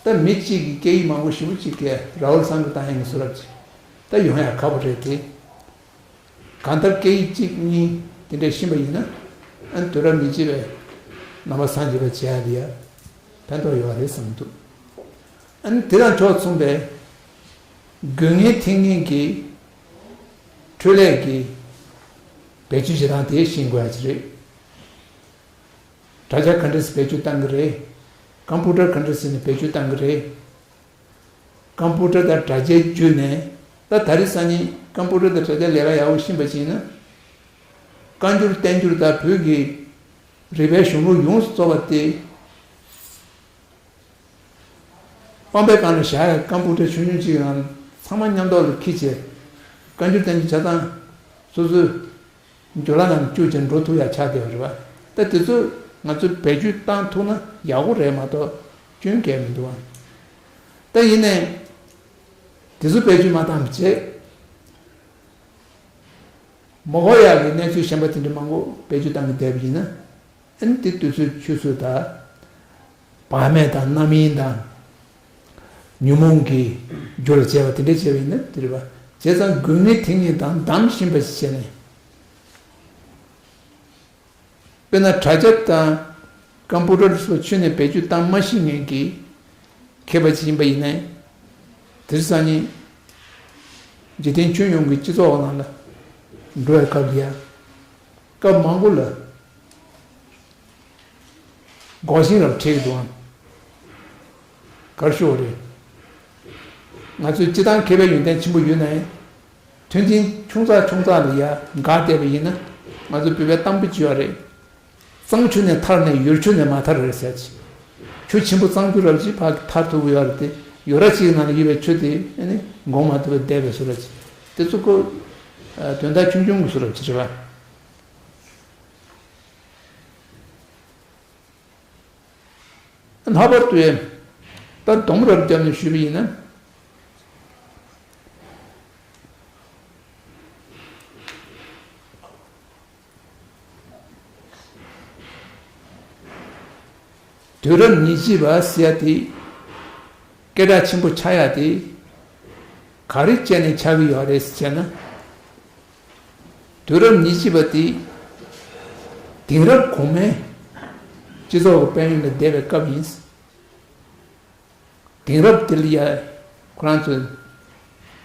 ད་མི་གཅིག་གིས་སྐད་ཡིག་མང་པོ་ཞེ་པོ་ཅིག་སྐད་ར་ཧུལ་སང་གི་བཏང་ཡ་ཡིན་བཟོ་འདྲ་ཅིག་ད་ཡོང་ཡ་ཁག་པོ་རེད་དེ། གང་ལྟར་སྐད་ཡིག་གཅིག་གཉིས་དེ་འདྲ་ཤེས་པ་ཡིན་ན། ཨ་ནི་དུས་རབས་མི་གཅིག་པའི་ནང་པ་སངས་རྒྱས་པ་བྱེད་ཡ་དེ་ཡ་ཕན་ཐོགས་ཡོད་རེད་བསམ་འདུག་ཨ་ནི་དེ་དང་ཕྱོགས་མཚུངས་པའི་དགོས་ངེས་ཐེག་ངེས་ཀྱི་འཕྲོད་ལས་ཀྱི་བེད་སྤྱོད་བྱེད་སྟངས་དེ་ཤེས་དགོས་ཡ་ཅིག་རེད། དྲ་རྒྱ་ག་འདྲས་སེ་བེད་སྤྱོད་བཏང་གི་རེད། ཀམ་པུ་ཊར་ག་འདྲས་སེ་ནས་བེད་སྤྱོད་བཏང་གི་རེད། ཀམ་པུ་ཊར་དང་དྲ་རྒྱའི་བརྒྱུད་ནས་ད་ད་རེས་སང་ཉིན་ཀམ་པུ་ཊར་དང་དྲ་རྒྱ་ལས་ཀ་ཡག་པོ་ཤེས་པ་ཞིག་ཡིན་ན། བཀའ་འགྱུར་བསྟན་འགྱུར་དང་བོད་ཀྱི་རིག་པའི་གཞུང་ལུགས་ཡོངས་སུ་རྫོགས་པ་དེ། པང་པའི་སྒང་ལ་བཞག་ཡ་ཀམ་པུ་ཊར་ཆུང་ཆུང་གཅིག་ནང་ཚང་མ་མཉམ་ཐོག་ལ་འཁྱེར་བྱས། བཀའ་འགྱུར་བསྟན་འགྱུར་ཆ་ཚང་སོ་སོའི་འཇོ་ལ་ནང་བཅུག་བྱས་འགྲོ་ཐུབ་ཡ་ཆགས་བསྡད་པ་རེད་པ། ད་དེ་ཚོ་ང་ཚོས་བེད་སྤྱོད་བཏང་ཐུབ་ན་ཡག་པོ་རེད་མ་གཏོགས་སྐྱོན་གང་ཡང་མི་འདུག་པ། ད་ཡིན་ནའི་དེ་ཚོ་བེད་སྤྱོད་མ་བཏང་བྱས། མ་གོ་ཡག་གི་གནས་ཚུལ་གཞན་པ་དེ་འདྲ་མང་པོ་བེད་སྤྱོད་བཏང་གི་བསྡད་པ་ཡིན་ན། ཨ་ནི་དེ་དུས་ཚོད་ཆུད་ཟོས་དང་། བག་མེད་དང་རྣམ་གཡེང་དང་། ཉོན་མོངས་ཀྱི་རྒྱུ་ལ་བྱས་པ་དེ་འདྲ་བྱས་པ་ཡིན་ན་དེ་རེད་པ། བྱས་ཙང་དགོས་ངེས་ཐེག་ངེས་དང་གདམ་ཤེས་པ་ཞིག་བྱས་ནས། དཔེར་ན་དྲ་རྒྱ་དང་ཀམ་པུ་ཊར་སོགས་ཁྱོན་ནས་བེད་སྤྱོད་བཏང་མ་ཤེས་མཁན་གྱི་མཁས་པ་ཅིག་ཡིན་པ་ཡིན་ནའི། དེ་རིང་སང་ཉིན་འཇིག་རྟེན་ཁྱོན་ཡོངས་ཀྱི་སྤྱི་ཚོགས་ནང་ལ་ འགྲོ་བའི་སྐབས་ལ་ཡ། སྐབས་མང་པོ་ལ་འགོག་བཞིན་རབ་ཁྲིད་ཀྱི་འདུག་ཨང་། གར་ཤོག་རེད། ང་ཚོས་སྤྱི་བཏང་མཁས་པའི་ཡོན་ཏན་ཆེན་པོ་ཡོད་ན་ཡང་། མཐུན་རྐྱེན་ཆུང་ཙག་ཆུང་ཙག་ལ་ཡ་འགག་བསྡད་པ་ཡིན་ན། ང་ཚོ་བོད་པའི་གཏམ་དཔེ་ཅིག་ཡོད་རེད། གཙང་ཆུ་ནས་ཐར་ནས་ཡུལ་ཆུ་ནས་མ་ཐར་རེད་ཟེར་ཅིག་ཆུ་ཆེན་པོ་གཙང་ཆུ་རབ་ཅིག་ཕར་ཐར་ཐུབ་ཀྱི་ཡོད་རེད་དེ། ཡོ་ར་གཅིག་ནང་ལ་ཡོད་པའི་ཆུ་དེ་ཨ་ནི་འགོག་མ་ཐུབ་པར་བསྡད་པའི་བཟོ་འདྲ་ཅིག་དེ་ཚོ་ཁོ། དོན་དག་ཆུང་ཆུང་གི་བཟོ་འདྲ་ཅིག་རེད་པ། ལྷག་པར་དུ་ཡང་། ད་སྡོམ་རབ་བརྒྱབ་ནས་ཞུས་པ་ཡིན་ན། དུས་རབས་ཉེར་གཅིག་པ་ཟེར་ཡ་དེ། སྐད་གྲགས་ཆེན་པོ་ཆགས་ཡ་དེ། ག་རེ་བྱས་ནས་ཆགས་ཀྱི་ཡོད་རེད་ཟེར་ན། དུས་རབས་ཉེར་གཅིག་པ་དེ། དེང་རབས་གོང་མའི་སྤྱི་ཚོགས་ཀྱི་དཔལ་ཡོན་ལ་བསྡད་པའི་སྐབས་ཡིན། དེང་རབས་དེ་ལ་ཡ་ཁོ་རང་ཚོས་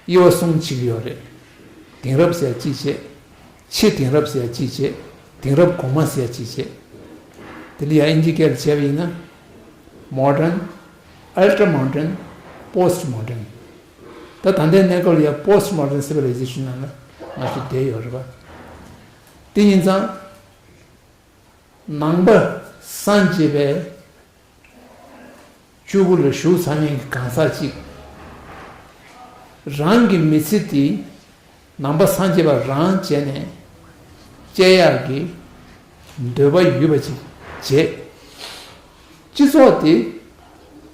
དབྱེ་བ་གསུམ་ཕྱེ་གི་ཡོད་རེད། དེང་རབས་ཟེར་ཡ་གཅིག་བྱས། ཕྱེད་དེང་རབས་ཟེར་ཡ་གཅིག་བྱས། དེང་རབས་གོང་མ་ཟེར་ཡ་གཅིག་བྱས། དེ་ལ་ཡ་ཨིན་ཇི་སྐད་ལ་བྱས་པ་ཡིན་ན། Modern, Ultra Modern, Post Modern། ད་ད་ལྟའི་གནས་སྐབས་ལ་ཡ་Post Modern Civilization ནང་ལ་ང་ཚོ་བསྡད་ཡོད་རེད་པ། དེ་ཡིན་ཙང་། ནང་པ་སངས་རྒྱས་པའི་སྤྱོད་སྒོ་ལ་ཞུགས་ཚར་མཁན་གྱི་གང་ཟག་ཅིག་རང་གི་མི་ཚེ་དེ་ནང་པ་སངས་རྒྱས་པ་རང་བྱས་ནས་སྐྱེལ་ཡག་གི་འདོད་པ་ཡོད་པ་ཅིག་བྱས། སྤྱི་ཚོགས་དེ་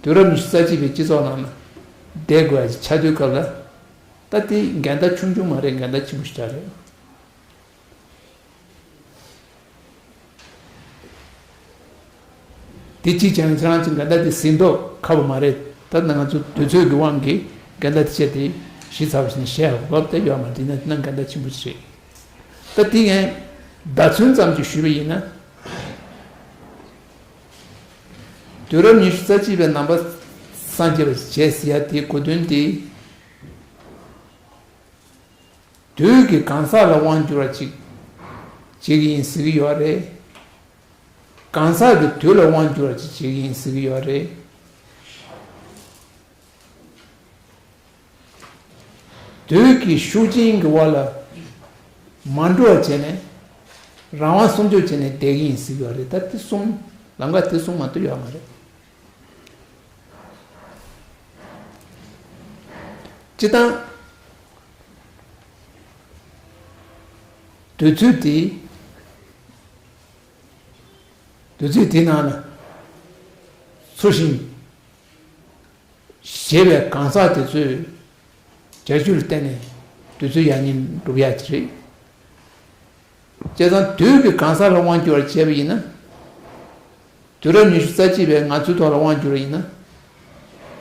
དུས་རབས་ཉི་ཤུ་རྩ་གཅིག་པའི་སྤྱི་ཚོགས་ནང་ལ་བསྡད་དགོས་ཡ་ཅིག་ཆགས་དུས་སྐབས་ལ། ད་དེ་འགལ་ཟླ་ཆུང་ཆུང་མ་རེད། འགལ་ཟླ་ཆེན་པོ་ཞིག་ཆགས་རེད། དེ་གཅིག་བྱས་ན་ཁྱེད་རང་ཚོ་འགལ་ཟླ་དེ་ཟིན་མདོག་ཁ་པོ་མ་རེད། ད་ང་ཚོ་དུས་ཚོད་ཀྱི་དབང་གིས་འགལ་ཟླ་དེ་བྱས་ཏེ་གཞི་ཚ་བ་ཞིག་ནས་བཤད་ཡག་གི་བབ་དེ་ཡོད་མ་རེད། དེ་ན་དེ་ན་འགལ་ཟླ་ཆེན་པོ་ཞིག་རེད། ད་དེ་ངས་བརྡ་མཚོན་ཙམ་ཅིག་ཞུས་པ་ཡིན་ན། དུས་རབས་ཉི་ཤུ་རྩ་གཅིག་པའི་ནང་པ་སངས་རྒྱས་པ་ཞིག་བྱས་ཟེར་ཡ་དེའི་གོ་དོན་དེ། དུས་ཀྱི་གང་ཟག་ལ་དབང་བསྒྱུར་བ་ཅིག་བྱེད་ཀྱི་ཡིན་ཟེར་གྱི་ཡོད་རེད། གང་ཟག་གི་དུས་ལ་དབང་བསྒྱུར་བ་ཅིག་བྱེད་ཀྱི་ཡིན་ཟེར་གྱི་ཡོད་རེད། དུས་ཀྱི་ཤུགས་རྐྱེན་གྱི་འོག་ལ་མ་འགྲོ་བ་བྱས་ནས་རང་དབང་སྲུང་སྐྱོབ་བྱས་ནས་བསྡད་ཀྱི་ཡིན་ཟེར་གྱི་ཡོད་རེད། ད་དེ་གསུམ་ལམ་ཁ་དེ་གསུམ་མ་གཏོགས་ཡོད་མ་རེད། སྤྱིར་བཏང་། དུས་ཚོད་དེ། དུས་ཚོད་དེའི་ནང་ལ་ཚུལ་བཞིན་བཞེས་པའི་གང་ཟག་དེ་ཚོས་བྱ་སྤྱོད་ལ་བརྟེན་ནས་དུས་ཚོད་ཡང་སྙིང་འགྲུབ་ཡག་ཅིག་རེད། བྱས་ཙང་དུས་ཀྱི་གང་ཟག་ལ་དབང་བསྒྱུར་བར་བྱས་པ་ཡིན་ན། དུས་རབས་ཉི་ཤུ་རྩ་གཅིག་པའི་ང་ཚོའི་ཐོག་ལ་དབང་བསྒྱུར་བ་ཡིན་ན།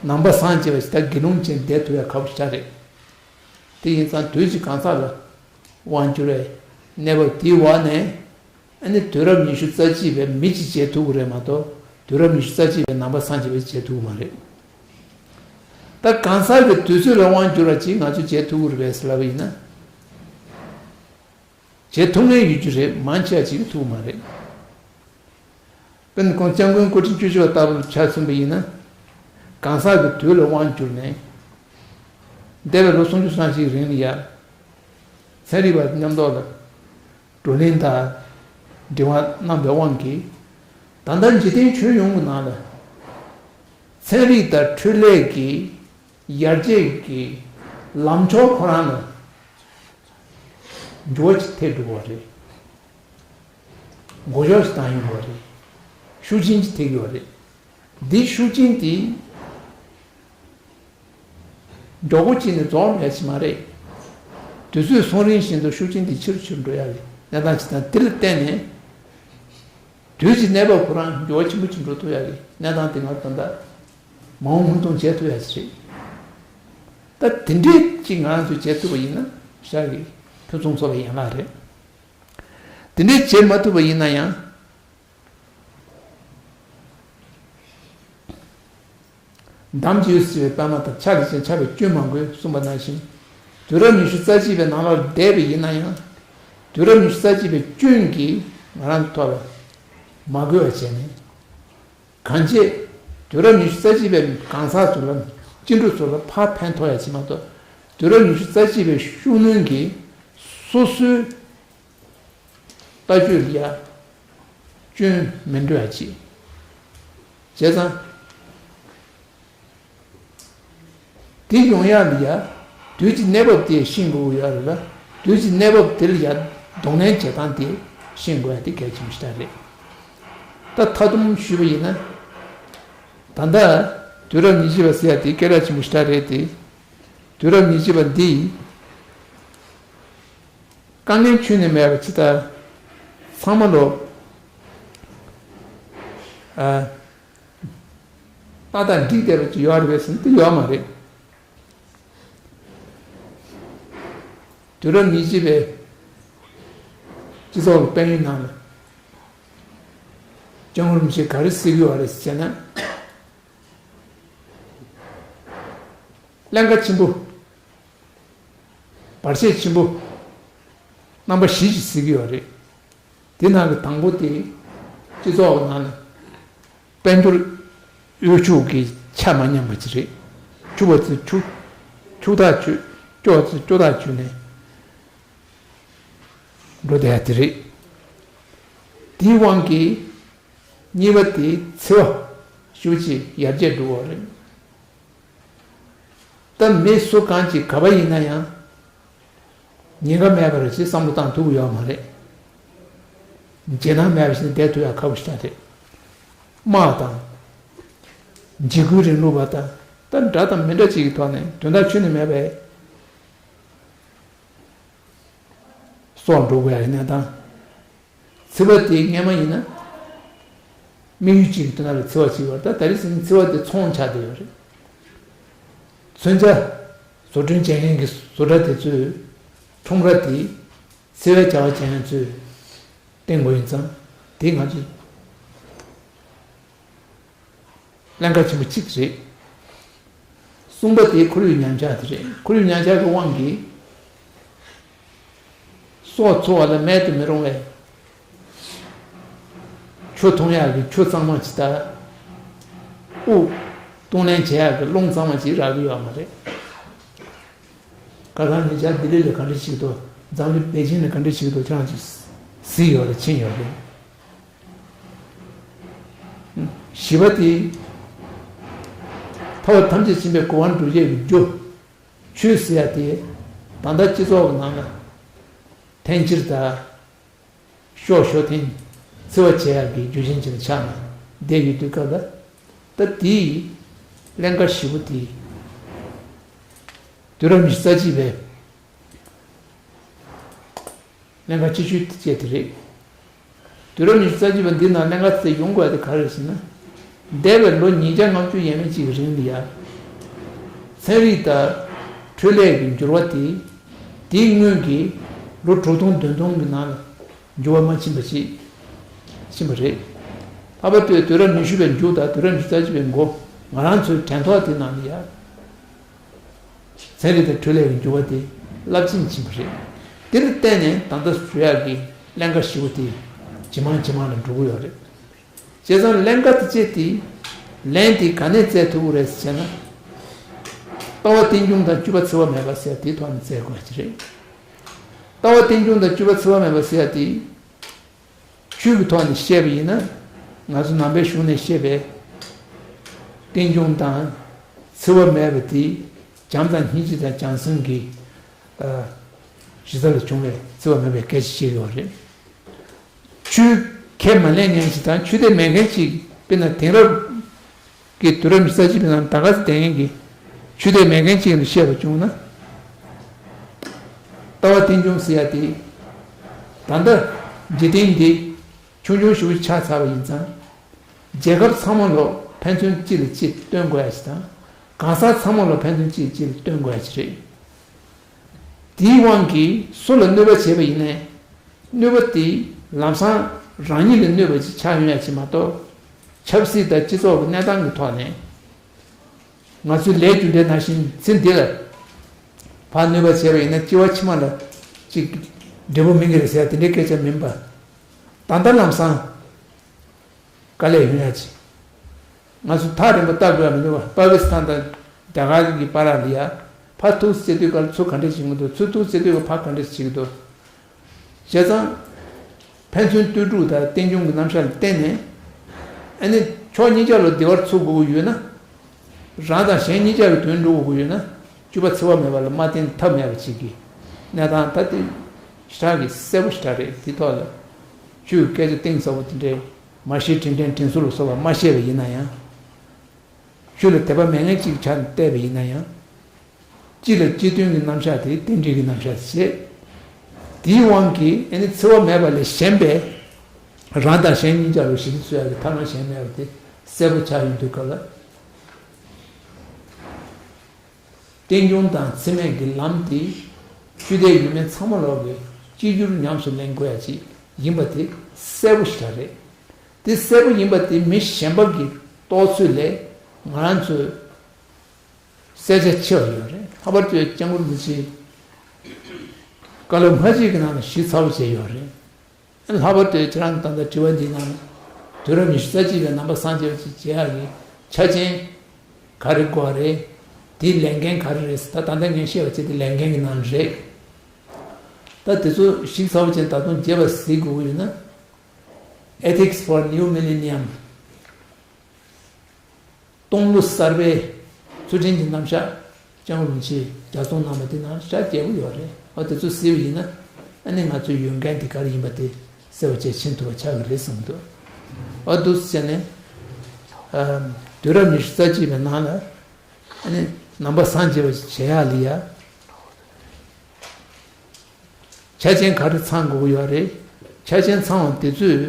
ནང་པ་སངས་རྒྱས་པ་ཞིག་ད་དགེ་སློང་ཅན་བསྡད་ཐུབ་ཡག་ཁག་པོ་ཞིག་རེད། དེ་ཡིན་ཙང་དུས་ཀྱི་གང་ཟག་ལ་དབང་བསྒྱུར་བའི་གནས་བབ་དེའི་འོག་ནས། ཨ་ནི་དུས་རབས་ཉི་ཤུ་རྩ་གཅིག་པའི་མི་གཅིག་བྱེད་ཐུབ་ཀྱི་རེད་མ་གཏོགས། དུས་རབས་ཉི་ཤུ་རྩ་གཅིག་པའི་ནང་པ་སངས་རྒྱས་པས་བྱེད་ཐུབ་ཀྱི་མ་རེད། ད་གང་ཟག་གི་དུས་ཚོད་ལ་དབང་བསྒྱུར་བ་ཅིག་ང་ཚོས་བྱེད་ཐུབ་ཀྱི་རེད་པས་ལབ་པ་ཡིན་ན། བྱེད་ཐུབ་མཁན་ཡོད་རྒྱུ་རེད། མང་ཆེ་བ་ཅིག་ཐུབ་ཀྱི་མ་རེད། དཔེར་ན་ཁོང་སྐྱབས་མགོན་སྐུ་ཕྲེང་བཅུ་བཞི་པ་ལྟ་བུ་ཆ་མཚོན་པ་ཡིན་ན། གང་ཟག་གི་དུས་ལ་དབང་བསྒྱུར་ནས། འདས་པའི་ལོ་སུམ་ཅུ་སོ་གཅིག་རིང་ལ་ཡ། ཚན་རིག་པ་མཉམ་འདོགས་ལ་བགྲོ་གླེང་དང་འབྲེལ་བ་གནང་བའི་དབང་གིས། ད་ལྟ་འཇིག་རྟེན་ཁྱོན་ཡོངས་ཀྱི་ནང་ལ་ཚན་རིག་དང་འཕྲུལ་ལས་ཀྱི་ཡར་རྒྱས་ཀྱི་ལམ་ཕྱོགས་ཁོ་རང་ལ་འགྱུར་བ་ཅིག་ཐེབས་འགྲོ་གི་རེད། འགོ་ཕྱོགས་ཤིག་བཏང་ཡོང་བ་རེད། ཤུགས་རྐྱེན་ཅིག་ཐེབས་ཀྱི་ཡོད་རེད། འདིའི་ཤུགས་རྐྱེན་དེ་མགྱོགས་པོ་གཅིག་ནས་རྫོགས་ཡ་ཞིག་མ་རེད། དུས་ཚོད་སོང་རིང་བཞིན་དུ་ཤུགས་རྐྱེན་དེ་ཆེ་རུ་ཆེ་རུ་འགྲོ་ཡ་གི་གནས་སྟངས་ཅིག་དང་། དེ་ལ་བརྟེན་ནས་དུས་ཀྱི་གནས་བབ་ཁོ་རང་འགྱུར་བ་ཆེན་པོ་ཅིག་འགྲོ་ཐུབ་ཡ་གི་གནས་སྟངས་དེ་ང་ཚོ་ད་ལྟ་མ་འོངས་སྔོན་མཐོང་བྱེད་ཐུབ་ཡ་ཞིག་རེད། ད་དེ་འདྲས་ཅིག་ང་རང་ཚོས་བྱེད་ཐུབ་པ་ཡིན་ན་ཤར་གི་ཕུན་སུམ་ཚོགས་པའི་ཡན་ལག་རེད། དེ་འདྲས་བྱེད་མ་ཐུབ་པ་ཡིན་ན་ཡང་། འདམ་གྱི་ཡུལ་ཟེར་བའི་པད་མ་དང་། ཆར་གྱིས་བྱས་ཆར་པའི་སྐྱོན་མང་པོས་གསུངས་པ་ནང་བཞིན། དུས་རབས་ཉི་ཤུ་རྩ་གཅིག་པའི་ནང་ལོགས་བསྡད་པ་ཡིན་ན་ཡང་། དུས་རབས་ཉི་ཤུ་རྩ་གཅིག་པའི་སྐྱོན་གྱིས་ང་རང་ཚོ་ཐོག་ལ་མ་གོས་པ་བྱས་ནས། གང་བྱས། དུས་རབས་ཉི་ཤུ་རྩ་གཅིག་པའི་གང་ཟག་ཚོ་ལ། སྐྱེ་འགྲོ་ཚོ་ལ་ཕར་ཕན་ཐོགས་ཡ་ཅིག་མ་གཏོགས། དུས་རབས་ཉི་ཤུ་རྩ་གཅིག་པའི་ཤུགས་སྣོན་གྱིས་སོ་སོའི་ལྟ་སྤྱོད་ལ་ཡ་སྐྱོན་མི་འགྲོ་ཡ་ཅིག་བྱས་ཙང་། དེ་ཡོང་ཡ་ལ་ཡ། དུས་ཀྱི་གནས་བབ་དེ་ཤེས་དགོས་ཡ་རེད་ལ། དུས་ཀྱི་གནས་བབ་དེ་ལ་ཡ་གདོང་ལེན་བྱེད་སྟངས་དེ་ཤེས་དགོས་ཡ་དེ་གལ་ཆེན་པོ་ཞིག་རེད། ད་མཐའ་སྡོམ་ཞུས་པ་ཡིན་ན། ད་ལྟ་དུས་རབས་ཉི་ཤུ་པ་ཟེར་ཡ་དེ་སྐད་གྲགས་ཆེན་པོ་ཞིག་རེད་དེ། དུས་རབས་ཉི་ཤུ་པ་འདི་དཀའ་ངལ་ཁྱོན་ནས་མེད་པ་ཅིག་ད་ཚང་མ་ལོ། ཨ། ཏག་ཏག་འགྲིག་བསྡད་པ་ཅིག་ཡོད་རེད་པས་ཟེར་ན་དེ་ཡོད་མ་རེད། དུས་རབས་ཉི་ཤུ་པའི་སྤྱི་ཚོགས་ཀྱི་དཔལ་ཡོན་ནང་ལ་སྐྱོ་ངལ་རིམ་བཞིན་ག་རེ་སེལ་གྱི་ཡོད་རེད་ཟེར་ན། ཀླན་ཀ་ཆེན་པོ། བར་ཆད་ཆེན་པོ། རྣམ་པ་བཞི་ཅིག་སེལ་གྱི་ཡོད་རེད། དེ་ནང་གི་དང་པོ་དེ། སྤྱི་ཚོགས་ཀྱི་ནང་ལ་དཔལ་འབྱོར་དབུལ་ཕྱུག་གི་ཆ་མ་མཉམ་པ་ཅིག་རེད། ཕྱུག་པ་ཚོས་ཕྱུག་ཕྱུག་ཐག་ཆོད། སྐྱོ་བ་ཚོས་སྐྱོ་ཐག་ཆོད་ནས་འགྲོ་བསྡད་ཡ་དེ་རེད། དེའི་དབང་གིས་གཉིས་པ་དེ་འཚེ་བ་ཞེ་པོ་ཅིག་ཡར་རྒྱས་འགྲོ་གི་ཡོད་རེད། ད་མི་སུ་གང་ཅིག་ག་པར་ཡིན་ན་ཡང་། ཉེན་ཁ་མེད་པ་རེད་ཅེས་བསམ་བློ་བཏང་ཐུབ་ཀྱི་ཡོད་མ་རེད། འཇིགས་སྣང་མེད་པ་ཞིག་ནས་བསྡད་ཐུབ་ཡག་ཁག་པོ་ཞིག་རེད། དམག་དང་། འཇིགས་སྐུལ་རིང་ལུགས་པ་དང་། ད་འདྲ་དང་མི་འདྲ་ཅིག་གི་ཐོག་ནས་དོན་དག་ཁྱོན་ནས་མེད་པའི་སྲོག་འགྲོ་དགོས་ཡག་གི་གནས་སྟངས། འཚེ་བ་དེ་སྔས་མ་ཡིན་ན། དམིགས་ཡུལ་གཅིག་གི་དོན་དག་ལ་འཚེ་བ་བྱེད་པ་རེད། ད་དེ་རིང་ཟེར་ན་འཚེ་བ་དེ་ཚོང་ཆགས་བསྡད་ཡོད་རེད། མཚོན་ཆ་བཟོ་སྐྲུན་བྱེད་མཁན་གྱི་བཟོ་གྲྭ་དེ་ཚོས་ཁྲོམ་ར་དེ་འཚེ་བའི་བྱ་བ་བྱེད་མཁན་ཚོས་བསྟན་དགོས་ཡིན་ཙང་། དེ་ང་ཚོས་ཀླན་ཀ་ཆེན་པོ་གཅིག་རེད། གསུམ་པ་དེ་ཁོར་ཡུག་ཉམས་ཆག་དེ་རེད། ཁོར་ཡུག་ཉམས་ཆག་གི་དབང་གིས། སྲོག་འཚོ་བ་ལ་མེད་དུ་མི་རུང་བའི་ཆུ་འཐུང་ཡག་གི་ཆུ་གཙང་མ་ཅིག་དང་། དབུགས་གཏོང་ལེན་བྱེད་ཡག་གི་རླུང་གཙང་མ་ཅིག་རག་གི་ཡོད་མ་རེད། ཁ་སང་ཉེ་ཆར་ལྡི་ལི་ལ་ག་འདྲ་ཞིག་འདུག་འཛམ་གླིང་པེ་ཅིང་ལ་ག་འདྲ་ཞིག་འདུག་ཁྱེད་རང་ཚོས་གཟིགས་ཡོད་རེད། མཁྱེན་ཡོད་རེད། བཞི་པ་དེ། ཐོབ་པ་ཐམས་ཅད་མཁྱེན་པའི་གོ་བ་འགྲུབ་བྱེད་ཀྱི་རྒྱུ། ཆོས་ཟེར་ཡ་དེ། ད་ལྟ་སྤྱི་ཚོགས་ཀྱི་ནང་ལ་འཐེན་འཁྱེར་དང་། ཤོ་ཤོ་འཐེན། འཚེ་བ་བྱེད་ཡག་གི་རྒྱུ་རྐྱེན་ཅིག་ལ་ཆགས་ནས་བསྡད་ཡོད་དུས་སྐབས་ལ། ད་དེའི་ཀླན་ཀ་བཞི་པོ་དེ། དུས་རབས་ཉི་ཤུ་རྩ་གཅིག་པའི་ཀླན་ཀ་སྤྱི་སྤྱོད་དེ་བཅས་དེ་རེད། དུས་རབས་ཉི་ཤུ་རྩ་གཅིག་པ་འདི་ནང་ཀླན་ཀ་དེ་ཡོང་དགོས་དེ་ག་རེ་རེད་ཟེར་ན། འདས་པའི་ལོ་ཉིས་བརྒྱ་ལྔ་བཅུ་ཡས་མས་ཅིག་གི་རིང་ལ་ཡ། ཚན་རིག་དང་འཕྲུལ་ལས་ཀྱི་འགྱུར་བ་དེ། དེའི་སྔོན་གྱི་ལོ་དྲུག་སྟོང་བདུན་སྟོང་གི་ནང་ལ་འགྱུར་བ་མ་ཕྱིན་པ་ཞིག་ཕྱིན་པ་རེད། ལྷག་པར་དུ་དུས་རབས་ཉི་ཤུ་པའི་མཇུག་དང་དུས་རབས་ཉི་ཤུ་རྩ་གཅིག་པའི་འགོ། ང་རང་ཚོའི་དྲན་ཐོག་དེ་ནང་ལ་ཡ། ཚན་རིག་དང་འཕྲུལ་ལས་ཀྱི་འགྱུར་བ་དེ་རླབས་ཆེན་ཕྱིན་པ་རེད། དེ་ལ་བརྟེན་ནས་ད་ལྟ་བཟོ་ཡག་གི་ཀླན་ཀ་བཞི་པོ་དེ་ཇེ་མང་ཇེ་མང་ལ་འགྲོ་གི་ཡོད་རེད། བྱས་ཙང་ཀླན་ཀ་དེ་བཅས་དེ་ལན་དེ་ག་ནས་བཙལ་ཐུབ་ཀྱི་རེད་ཟེར་ན། ལྟ་བ་རྟེན་འབྱུང་དང་སྤྱོད་པ་འཚེ་བ་མེད་པ་ཟེར་དེའི་ཐོག་ནས་བཙལ་དགོས་ཀྱི་རེད། ལྟ་བ་རྟེན་འབྱུང་དང་སྤྱོད་པ་འཚེ་བ་མེད་པ་ཟེར་ཡ་དེ། ཆོས་ཀྱི་ཐོག་ནས་བཤད་པ་ཡིན་ན། ང་ཚོ་ནང་པའི་གཞུང་ནས་བཤད་པའི་རྟེན་འབྱུང་དང་འཚེ་བ་མེད་པ་དེ་བྱམས་དང་སྙིང་རྗེ་དང་བྱམས་སེམས་ཀྱི་ཨ་གཞི་རྩ་ལ་བྱུང་བའི་འཚེ་བ་མེད་པའི་སྐད་ཆ་བཤད་ཡོད་རེད། ཆོས་ཁས་མ་ལེན་མཁན་ཞིག་དང་ཆོས་དད་མེད་མཁན་ཞིག་དཔེར་ན་དེང་རབས་ཀྱི་དུས་རབས་ཉི་ཤུ་རྩ་གཅིག་པའི་ནང་ད་ག་ཚོད་ལྡན་མཁན་གྱི་ཆོས་དད་མེད་མཁན་ཅིག་ལ་བཤད་པ་བྱུང་ན། ལྟ་བ་རྟེན་འབྱུང་ཟེར་ཡ་དེ། ད་ལྟ་འཇིག་རྟེན་འདི་ཆུང་ཆུང་ཞིག་ཆགས་ཚར་བ་ཡིན་ཙང་། རྒྱལ་ཁབ་ཚང་མ་ལོ་ཕན་ཚུན་གཅིག་ལ་གཅིག་སྟོན་དགོས་ཡ་ཞིག་དང་། གང་ཟག་ཚང་མ་ལོ་ཕན་ཚུན་གཅིག་གཅིག་ལ་སྟོན་དགོས་ཡ་ཞིག་རེད། དེའི་དབང་གིས་སུ་ལ་གནོད་པ་བྱས་པ་ཡིན་ནའི། གནོད་པ་དེ་ལམ་སང་རང་ཉིད་ལ་གནོད་པ་ཅིག་ཆགས་ཡོང་ཡ་ཅིག་མ་གཏོགས། ཆབ་སྲིད་དང་སྤྱི་ཚོགས་ཀྱི་གནས་སྟངས་ཀྱི་ཐོག་ནས། ང་ཚོའི་ལས་རྒྱུ་འབྲས་ནང་བཞིན་ཚེ་འདི་ལ་ཕར་གནོད་པ་བྱས་པ་ཡིན་ན་སྐྱེ་བ་ཕྱི་མ་ལ་ཅིག་ འབྲས་བུ་སྨིན་གྱི་རེད་ཟེར་དེ་འདྲའི་སྐད་ཆ་མིན་པ། ད་ལྟ་ལམ་སང་དཀའ་ལས་ཡོང་ཡ་ཅིག་ང་ཚོ་ཐག་རིང་པོ་ལྟ་དགོས་ཡ་མི་འདུག་བ། པ་ཀི་སི་ཐན་དང་རྒྱ་གར་གྱི་བར་ལ་ཡ། ཕར་ཐུག་ཟེར་དུས་ཀ་ལ་ཚུར་ག་འདྲས་བྱེད་ཀྱི་འདུག་ཚུར་ཐུག་ཟེར་དུས་ཀ་ཕར་ག་འདྲས་བྱེད་ཀྱི་འདུག་བྱས་ཙང་། ཕན་ཚུན་ལྟོས་གྲུབ་དང་རྟེན་འབྱུང་གི་རྣམ་གཞག་ལ་བརྟེན་ནས། ཨ་ནི་ཕྱོགས་གཉིས་ཆ་ལ་བདེ་བར་ཚུགས་དགོས་ཀྱི་ཡོད་ན། རང་དང་གཞན་གཉིས་ཆ་གི་དོན་འགྲུབ་དགོས་ཀྱི་ཡོད་ན། བཅུ་པ་འཚེ་བ་མེད་པ་ལ་མ་བརྟེན་ཐབས་མེད་པ་ཅིག་གི་གནས་སྟངས་ད་དེ་ཞེ་དྲག་གི་གསལ་པོ་ཞེ་དྲག་རེད། དེ་ཐོག་ལ་ཆོས་ཀྱི་སྐད་ཆ་གཏིང་ཟབ་པོ་དེ་འདྲའི་མ་ཤེས་དྲིན་དྲན་དྲིན་གཟོ་ལ་སོགས་པ་མ་བཤད་པ་ཡིན་ན་ཡང་། ཆོས་ལ་དད་པ་མེད་མཁན་ཅིག་ཆ་ནས་བལྟས་པ་ཡིན་ན་ཡང་། སྤྱི་ལ་སྤྱི་དོན་གྱི་རྣམ་གཞག་དེ་རྟེན་འབྲེལ་གྱི་རྣམ་གཞག་བྱེད། དེའི་དབང་གིས་ཨ་ནི་འཚེ་བ་མེད་པ་ལས་གཞན་པའི་རང་དང་གཞན་གཉིས་ཆར་ལ་ཞི་བདེ་འཚོལ་ཡག་གི་ཐབས་ལམ་གཞན་མེད་པ་དེ་གསལ་པོ་ཆགས་ཡོང་དུས་སྐབས་ལ། རྟེན་འབྱུང་དང་འཚེ་མེད་ཀྱི་ལམ་དེ་ཆོས་དད་ཡོད་མེད་ཚང་མ་ལོག་གི་གཅིག་གྱུར་ཉམས་སུ་ལེན་དགོས་ཡ་ཅིག་ཡིན་པ་དེ་གསལ་པོ་ཞིག་རེད། དེ་གསལ་པོ་ཡིན་པ་དེ་མི་གཞན་པ་གི་རྟོགས་ཚུལ་ལས་ང་རང་ཚོས་གསལ་ཆ་ཆེ་བ་ཡོད་རེད། ལྷག་པར་དུ་སྐྱབས་མགོན་རིན་པོ་ཆེས་བཀའ་སློབ་སྔ་ཕྱི་གི་ནང་ལ་ཞིབ་ཚགས་པོ་བྱས་ཡོད་རེད། ལྷག་པར་དུ་ཁྱེད་རང་ད་ལྟ་དྲི་བ་འདིའི་ནང་ལ་དུས་རབས་ཉི་ཤུ་རྩ་གཅིག་པའི་ནང་པ་སངས་རྒྱས་པ་ཅིག་བྱེད་ཡག་གི་ཆ་རྐྱེན་ག་རེ་དགོས་རེད། དེའི་ལས་འགན་ག་རེ་རེད། ད་ད་ལྟ་ངས་བཤད་པ་ཅིག་དེ་ལས་འགན་གྱི་ནང་རེད། ད་དེ་ཚོ་ཞིབ་ཚགས་པོ་བྱས་ད་དུང་རྒྱས་པ་གཟིགས་དགོས་ཀྱི་ཡོད་ན། Ethics for New Millennium། སྟོང་ལོ་གསར་པའི་ཚུལ་ཁྲིམས་ཀྱི་རྣམ་གཞག་སྐྱབས་མགོན་རིན་པོ་ཆེས་ལྗགས་རྩོམ་གནང་བ་དེ་ནང་ཞེ་དྲག་རྒྱས་པོ་ཡོད་རེད། འོ་དེ་ཚོ་གཟིགས་པ་ཡིན་ན་ཨ་ནི་ང་ཚོའི་ཡོན་ཏན་དེ་ག་རེ་ཡིན་པ་དེ་གསལ་པོ་བྱས་ཕྱིན་ཐུབ་པ་ཆགས་ཀྱི་རེད་བསམ་གྱི་འདུག་འོ་འདུག་སེ་བྱས་ནས་ཨ་དུས་རབས་ཉི་ཤུ་རྩ་གཅིག་པའི་ནང་ལ་ཨ་ནི་ནང་པ་སངས་རྒྱས་པ་ཞིག་བྱེད་ཡག་ལ་ཡ། ཆ་རྐྱེན་ག་རེ་ཚང་དགོས་ཀྱི་ཡོད་རེད། ཆ་རྐྱེན་ཚང་བ་དེ་ཚོས་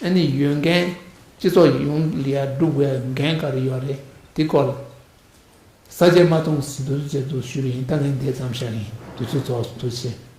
ཨ་ནི་ཡོད་མཁན་སྤྱི་ཚོགས་ཡོངས་ལ་ཡར་སྒྲུབ་དགོས་ཡ་འགན་ག་རེ་ཡོད་རེད། དེ་སྐོར་ལ་ས་བཅད་མ་གཏོང་ཟིན་ཐོ་བཅད་དུ་ཞུ་རེ་ཡིན། ད་ངས་འདི་ཙམ་བཞག་ཡིན། དུས་ཚོད་རྫོགས་སུ་ཐུགས་རྗེ་ཆེ།